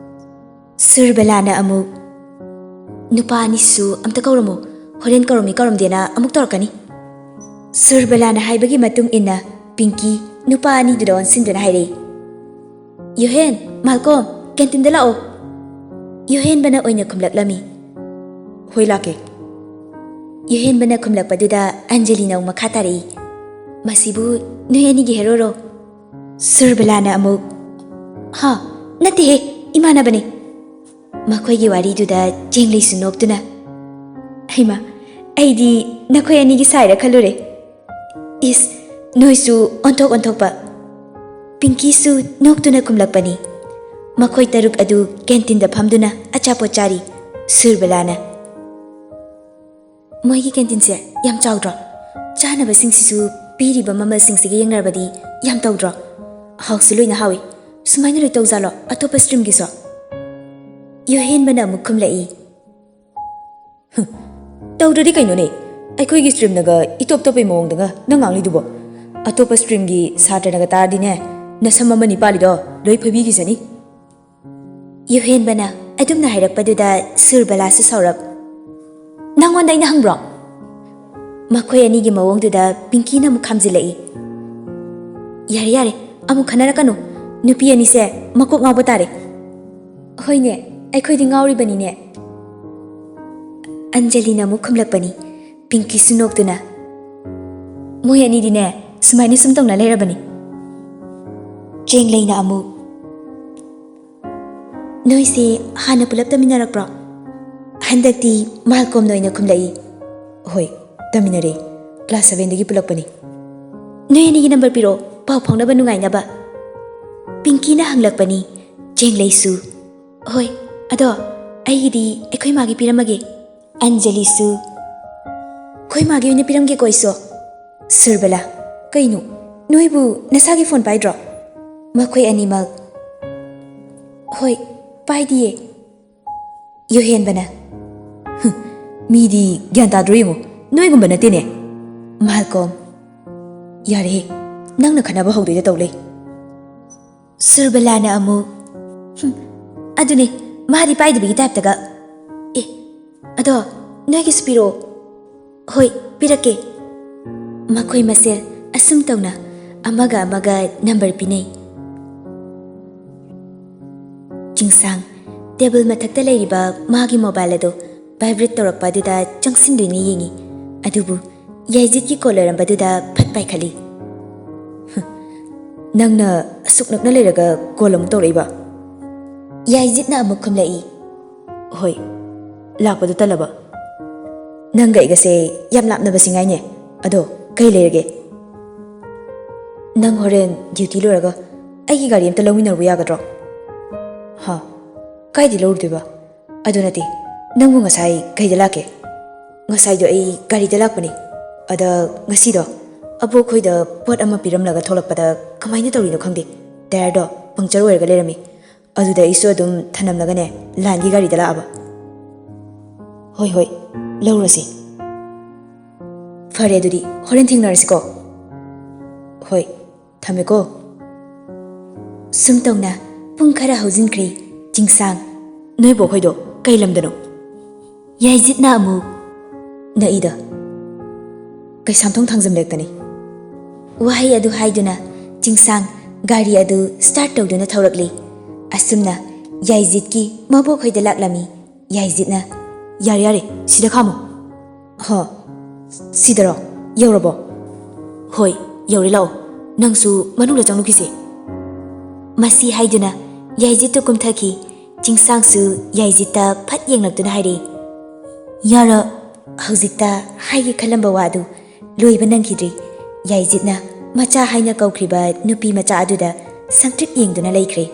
ꯁꯨꯔꯕꯂꯥꯅ ꯑꯃꯨꯛ, "ꯅꯨꯄꯥ ꯑꯅꯤꯁꯨ ꯑꯝꯇ ꯀꯧꯔꯝꯃꯨ, ꯍꯣꯔꯦꯟ ꯀꯧꯔꯝꯃꯤ ꯀꯧꯔꯝꯗꯦꯅ ꯑꯃꯨꯛ ꯇꯧꯔꯛꯀꯅꯤ"꯫ ꯁꯨꯔꯕꯂꯥꯅ ꯍꯥꯏꯕꯒꯤ ꯃꯇꯨꯡ ꯏꯟꯅ ꯄꯤꯡꯀꯤ ꯅꯨꯄꯥ ꯑꯅꯤꯗꯨꯗ ꯑꯣꯟꯁꯤꯟꯗꯨꯅ ꯍꯥꯏꯔꯛꯏ, "ꯌꯨꯍꯦꯟ, ꯃꯥꯜꯀꯣꯝ, ꯀꯦꯟꯇꯤꯟꯗ ꯂꯥꯛꯑꯣ"꯫ ꯌꯨꯍꯦꯟꯕꯅ ꯑꯣꯏꯅ ꯈꯨꯝꯂꯛꯂꯝꯃꯤ, "ꯍꯣꯏ, ꯂꯥꯛꯀꯦ"꯫ ꯌꯨꯍꯦꯟꯕꯅ ꯈꯨꯝꯂꯛꯄꯗꯨꯗ ꯑꯟꯖꯂꯤꯅ ꯑꯃꯨꯛ ꯃꯈꯥ ꯇꯥꯔꯛꯏ, "ꯃꯁꯤꯕꯨ ꯅꯣꯏ ꯑꯅꯤꯒꯤ ꯍꯦꯔꯣꯔꯣ?" ꯁꯨꯔꯕꯂꯥꯅ ꯑꯃꯨꯛ, "ꯍꯥ, ꯅꯠꯇꯦꯍꯦ, ꯏꯃꯥꯟꯅꯕꯅꯦ"꯫ ꯃꯈꯣꯏꯒꯤ ꯋꯥꯔꯤꯗꯨꯗ ꯆꯦꯡꯂꯩꯁꯨ ꯅꯣꯛꯇꯨꯅ, "ꯍꯩꯃꯥ, ꯑꯩꯗꯤ ꯅꯈꯣꯏ ꯑꯅꯤꯒꯤ ꯁꯥꯏꯔ ꯈꯜꯂꯨꯔꯦ꯫ ꯏꯁ, ꯅꯣꯏꯁꯨ ꯑꯣꯟꯊꯣꯛ ꯑꯣꯟꯊꯣꯛꯄ"꯫ ꯄꯤꯡꯀꯤꯁꯨ ꯅꯣꯛꯇꯨꯅ ꯈꯨꯝꯂꯛꯄꯅꯤ꯫ ꯃꯈꯣꯏ ꯇꯔꯨꯛ ꯑꯗꯨ ꯀꯦꯟꯇꯤꯟꯗ ꯐꯝꯗꯨꯅ ꯑꯆꯥꯄꯣꯠ ꯆꯥꯔꯤ꯫ ꯁꯨꯔꯕꯂꯥꯅ, "ꯃꯣꯏꯒꯤ ꯀꯦꯟꯇꯤꯟꯁꯦ ꯌꯥꯝ ꯆꯥꯎꯗ꯭ꯔꯣ? ꯆꯥꯅꯕꯁꯤꯡꯁꯤꯁꯨ ꯄꯤꯔꯤꯕ ꯃꯃꯜꯁꯤꯡꯁꯤꯒ ꯌꯦꯡꯅꯔꯕꯗꯤ ꯌꯥꯝ ꯇꯧꯗ꯭ꯔꯣ? ꯍꯥꯎꯁꯨ ꯂꯣꯏꯅ ꯍꯥꯎꯏ꯫ ꯁꯨꯃꯥꯏꯅ ꯂꯣꯏ ꯇꯧꯖꯥꯠꯂꯣ ꯑꯇꯣꯞꯄ ꯁ꯭ꯇ꯭ꯔꯤꯝꯒꯤꯁꯨ?" ꯌꯨꯍꯦꯟꯕꯅ ꯑꯃꯨꯛ ꯈꯨꯝꯂꯛꯏ, "ꯍꯨꯝ, ꯇꯧꯗ꯭ꯔꯗꯤ ꯀꯩꯅꯣꯅꯦ? ꯑꯩꯈꯣꯏꯒꯤ ꯁ꯭ꯇ꯭ꯔꯤꯝꯅꯒ ꯏꯇꯣꯞ ꯇꯣꯞꯄꯩ ꯃꯑꯣꯡꯗꯒ ꯅꯪ ꯉꯥꯡꯂꯤꯗꯨꯕꯣ? ꯑꯇꯣꯞꯄ ꯁ꯭ꯇ꯭ꯔꯤꯝꯒꯤ ꯁꯥꯇ꯭ꯔꯅꯒ ꯇꯥꯔꯗꯤꯅꯦ, ꯅꯁꯝ ꯑꯃꯅꯤ ꯄꯥꯜꯂꯤꯗꯣ ꯂꯣꯏ ꯐꯣꯏꯕꯤꯈꯤꯁꯅꯤ"꯫ ꯌꯨꯍꯦꯟꯕꯅ ꯑꯗꯨꯝꯅ ꯍꯥꯏꯔꯛꯄꯗꯨꯗ ꯁꯨꯔꯕꯂꯥꯁꯨ ꯁꯥꯎꯔꯞ, "ꯅꯪꯉꯣꯟꯗ ꯑꯩꯅ ꯍꯪꯕ꯭ꯔꯣ?" ꯃꯈꯣꯏ ꯑꯅꯤꯒꯤ ꯃꯑꯣꯡꯗꯨꯗ ꯄꯤꯡꯀꯤꯅ ꯑꯃꯨꯛ ꯈꯥꯝꯖꯤꯜꯂꯛꯏ, "ꯌꯥꯔꯦ, ꯌꯥꯔꯦ, ꯑꯃꯨꯛ ꯈꯟꯅꯔꯛꯀꯅꯨ꯫ ꯅꯨꯄꯤ ꯑꯅꯤꯁꯦ ꯃꯀꯣꯛ ꯉꯥꯎꯕ ꯇꯥꯔꯦ"꯫ "ꯍꯣꯏꯅꯦ, ꯑꯩꯈꯣꯏꯗꯤ ꯉꯥꯎꯔꯤꯕꯅꯤꯅꯦ"꯫ ꯑꯟꯖꯂꯤꯅ ꯑꯃꯨꯛ ꯈꯨꯝꯂꯛꯄꯅꯤ꯫ ꯄꯤꯡꯀꯤꯁꯨ ꯅꯣꯛꯇꯨꯅ, "ꯃꯣꯏ ꯑꯅꯤꯗꯤꯅꯦ ꯁꯨꯃꯥꯏꯅ ꯁꯨꯝ ꯇꯧꯅ ꯂꯩꯔꯕꯅꯤ"꯫ ꯆꯦꯡꯂꯩꯅ ꯑꯃꯨꯛ, "ꯅꯣꯏꯁꯦ ꯍꯥꯟꯅ ꯄꯨꯂꯞ ꯇꯝꯃꯤꯟꯅꯔꯛꯄ꯭ꯔꯣ?" ꯍꯟꯗꯛꯇꯤ ꯃꯥꯜꯀꯣꯝꯅ ꯑꯣꯏꯅ ꯈꯨꯝꯂꯛꯏ, "ꯍꯣꯏ, ꯇꯝꯃꯤꯟꯅꯔꯦ꯫ ꯀ꯭ꯂꯥꯁ ꯁꯚꯦꯟꯗꯒꯤ ꯄꯨꯜꯂꯛꯄꯅꯤ"꯫ "ꯅꯣꯏ ꯑꯅꯤꯒꯤ ꯅꯝꯕꯔ ꯄꯤꯔꯛꯑꯣ, ꯄꯥꯎ ꯐꯥꯎꯅꯕ ꯅꯨꯡꯉꯥꯏꯅꯕ"꯫ ꯄꯤꯡꯀꯤꯅ ꯍꯪꯂꯛꯄꯅꯤ꯫ ꯆꯦꯡꯂꯩꯁꯨ, "ꯍꯣꯏ, ꯑꯗꯣ ꯑꯩꯒꯤꯗꯤ ꯑꯩꯈꯣꯏ ꯃꯥꯒꯤ ꯄꯤꯔꯝꯃꯒꯦ"꯫ ꯑꯟꯖꯂꯤꯁꯨ, ꯑꯩꯈꯣꯏ ꯃꯥꯒꯤ ꯑꯣꯏꯅ ꯄꯤꯔꯝꯒꯦꯀꯣ ꯑꯩꯁꯨ꯫ ꯁꯨꯔꯕꯂꯥ, ꯀꯩꯅꯣ? ꯅꯣꯏꯕꯨ ꯅꯁꯥꯒꯤ ꯐꯣꯟ ꯄꯥꯏꯗ꯭ꯔꯣ? ꯃꯈꯣꯏ ꯑꯅꯤꯃꯛ, ꯍꯣꯏ, ꯄꯥꯏꯗꯤꯌꯦ꯫ ꯌꯨꯍꯦꯟꯕꯅ, "ꯍꯨꯝ, ꯃꯤꯗꯤ ꯒ꯭ꯌꯥꯟ ꯇꯥꯗ꯭ꯔꯣ ꯌꯦꯡꯉꯨ, ꯅꯣꯏꯒꯨꯝꯕ ꯅꯠꯇꯦꯅꯦ꯫" ꯃꯥꯜꯀꯣꯝ, "ꯌꯥꯔꯦꯍꯦ, ꯅꯪꯅ ꯈꯠꯅꯕ ꯍꯧꯗꯣꯏꯗ ꯇꯧ ꯂꯩ꯫" ꯁꯨꯔꯕꯂꯥꯅ ꯑꯃꯨꯛ, "ꯍꯨꯝ, ꯑꯗꯨꯅꯦ, ꯃꯥꯗꯤ ꯄꯥꯏꯗꯕꯒꯤ ꯇꯥꯏꯞꯇꯒ꯫ ꯑꯦ, ꯑꯗꯣ ꯅꯣꯏꯒꯤꯁꯨ ꯄꯤꯔꯛꯑꯣ꯫" "ꯍꯣꯏ, ꯄꯤꯔꯛꯀꯦ꯫" ꯃꯈꯣꯏ ꯃꯁꯦꯜ ꯑꯁꯨꯝ ꯇꯧꯅ ꯑꯃꯒ ꯑꯃꯒ ꯅꯝꯕꯔ ꯄꯤꯅꯩ꯫ ꯆꯤꯡꯁꯥꯡ ꯇꯦꯕꯜ ꯃꯊꯛꯇ ꯂꯩꯔꯤꯕ ꯃꯥꯒꯤ ꯃꯣꯕꯥꯏꯜ ꯑꯗꯨ ꯚꯥꯏꯕ꯭ꯔꯦꯠ ꯇꯧꯔꯛꯄ ꯑꯗꯨꯗ ꯆꯪꯁꯤꯟꯗꯣꯏꯅ ꯌꯦꯡꯉꯤ꯫ ꯑꯗꯨꯕꯨ ꯌꯥꯏꯖꯤꯠꯀꯤ ꯀꯣꯜ ꯑꯣꯏꯔꯝꯕꯗꯨꯗ ꯐꯠ ꯄꯥꯏꯈꯠꯂꯤ꯫ "ꯍꯨꯝ, ꯅꯪꯅ ꯑꯁꯨꯛ ꯅꯛꯅ ꯂꯩꯔꯒ ꯀꯣꯜ ꯑꯃꯨꯛ ꯇꯧꯔꯛꯏꯕ?" ꯌꯥꯏꯖꯤꯠꯅ ꯑꯃꯨꯛ ꯈꯨꯝꯂꯛꯏ꯫ "ꯍꯣꯏ, ꯂꯥꯛꯄꯗꯨ ꯇꯜꯂꯕ? ꯅꯪꯒ ꯑꯩꯒꯁꯦ ꯌꯥꯝ ꯂꯥꯞꯅꯕꯁꯤ ꯉꯥꯏꯅꯦ꯫ ꯑꯗꯣ ꯀꯩ ꯂꯩꯔꯒꯦ? ꯅꯪ ꯍꯣꯔꯦꯟ ꯗ꯭ꯌꯨꯇꯤ ꯂꯣꯏꯔꯒ ꯑꯩꯒꯤ ꯒꯥꯔꯤ ꯑꯝꯇ ꯂꯧꯃꯤꯟꯅꯔꯨꯕ ꯌꯥꯒꯗ꯭ꯔꯣ?" "ꯍꯥ? ꯀꯥꯏꯗꯩ ꯂꯧꯔꯨꯗꯣꯏꯕ? ꯑꯗꯨ ꯅꯠꯇꯦ, ꯅꯪꯕꯨ ꯉꯁꯥꯏ ꯀꯩꯗ ꯂꯥꯛꯀꯦ?" "ꯉꯁꯥꯏꯗꯣ ꯑꯩ ꯒꯥꯔꯤꯗ ꯂꯥꯛꯄꯅꯦ꯫ ꯑꯗ ꯉꯁꯤꯗꯣ ꯑꯕꯣꯛꯈꯣꯏꯗ ꯄꯣꯠ ꯑꯃ ꯄꯤꯔꯝꯂꯒ ꯊꯣꯛꯂꯛꯄꯗ ꯀꯃꯥꯏꯅ ꯇꯧꯔꯤꯅꯣ ꯈꯪꯗꯦ, ꯇꯥꯌꯔꯗꯣ ꯄꯪꯆꯔ ꯑꯣꯏꯔꯒ ꯂꯩꯔꯝꯃꯤ꯫ ꯑꯗꯨꯗ ꯑꯩꯁꯨ ꯑꯗꯨꯝ ꯊꯅꯝꯂꯒꯅꯦ ꯂꯥꯏꯟꯒꯤ ꯒꯥꯔꯤꯗ ꯂꯥꯛꯑꯕ꯫" "ꯍꯣꯏ, ꯍꯣꯏ, ꯂꯧꯔꯁꯤ꯫" "ꯐꯔꯦ, ꯑꯗꯨꯗꯤ ꯍꯣꯔꯦꯟ ꯊꯦꯡꯅꯔꯁꯤꯀꯣ꯫" "ꯍꯣꯏ, ꯊꯝꯃꯦꯀꯣ꯫" ꯁꯨꯝ ꯇꯧꯅ ꯄꯨꯡ ꯈꯔ ꯍꯧꯖꯤꯟꯈ꯭ꯔꯦ꯫ ꯆꯤꯡꯁꯥꯡ, "ꯅꯣꯏ ꯕꯣꯛꯈꯣꯏꯗꯣ ꯀꯩ ꯂꯝꯗꯅꯣ?" ꯌꯥꯏꯖꯤꯠꯅ ꯑꯃꯨꯛ, "ꯅꯛꯏꯗ, ꯀꯩꯁꯥꯝꯊꯣꯡ ꯊꯥꯡꯖꯝ ꯂꯩꯔꯛꯇꯅꯤ꯫" ꯋꯥꯍꯩ ꯑꯗꯨ ꯍꯥꯏꯗꯨꯅ ꯆꯤꯡꯁꯥꯡ ꯒꯥꯔꯤ ꯑꯗꯨ ꯁ꯭ꯇꯥꯔꯠ ꯇꯧꯗꯨꯅ ꯊꯧꯔꯛꯂꯤ꯫ ꯑꯁꯨꯝꯅ ꯌꯥꯏꯖꯤꯠꯀꯤ ꯃꯕꯣꯛꯈꯣꯏꯗ ꯂꯥꯛꯂꯝꯃꯤ꯫ ꯌꯥꯏꯖꯤꯠꯅ, "ꯌꯥꯔꯦ, ꯌꯥꯔꯦ, ꯁꯤꯗ ꯈꯥꯝꯃꯣ꯫" "ꯍꯣ, ꯁꯤꯗꯔꯣ? ꯌꯧꯔꯕꯣ?" "ꯍꯣꯏ, ꯌꯧꯔꯦ, ꯂꯥꯛꯑꯣ꯫ ꯅꯪꯁꯨ ꯃꯅꯨꯡꯗ ꯆꯪꯂꯨꯈꯤꯁꯦ꯫" ꯃꯁꯤ ꯍꯥꯏꯗꯨꯅ ꯌꯥꯏꯖꯤꯠꯇꯨ ꯀꯨꯝꯊꯈꯤ꯫ ꯆꯤꯡꯁꯥꯡꯁꯨ ꯌꯥꯏꯖꯤꯠꯇ ꯐꯠ ꯌꯦꯡꯂꯛꯇꯨꯅ ꯍꯥꯏꯔꯛꯏ, "ꯌꯥꯔ-" ꯍꯧꯖꯤꯛꯇ ꯍꯥꯏꯒꯦ ꯈꯜꯂꯝꯕ ꯋꯥꯗꯨ ꯂꯣꯏꯕ ꯅꯪꯈꯤꯗ꯭ꯔꯤ꯫ ꯌꯥꯏꯖꯤꯠꯅ ꯃꯆꯥ ꯍꯥꯏꯅ ꯀꯧꯈ꯭ꯔꯤꯕ ꯅꯨꯄꯤ ꯃꯆꯥ ꯑꯗꯨꯗ ꯁꯪꯇ꯭ꯔꯤꯛ ꯌꯦꯡꯗꯨꯅ ꯂꯩꯈ꯭ꯔꯦ꯫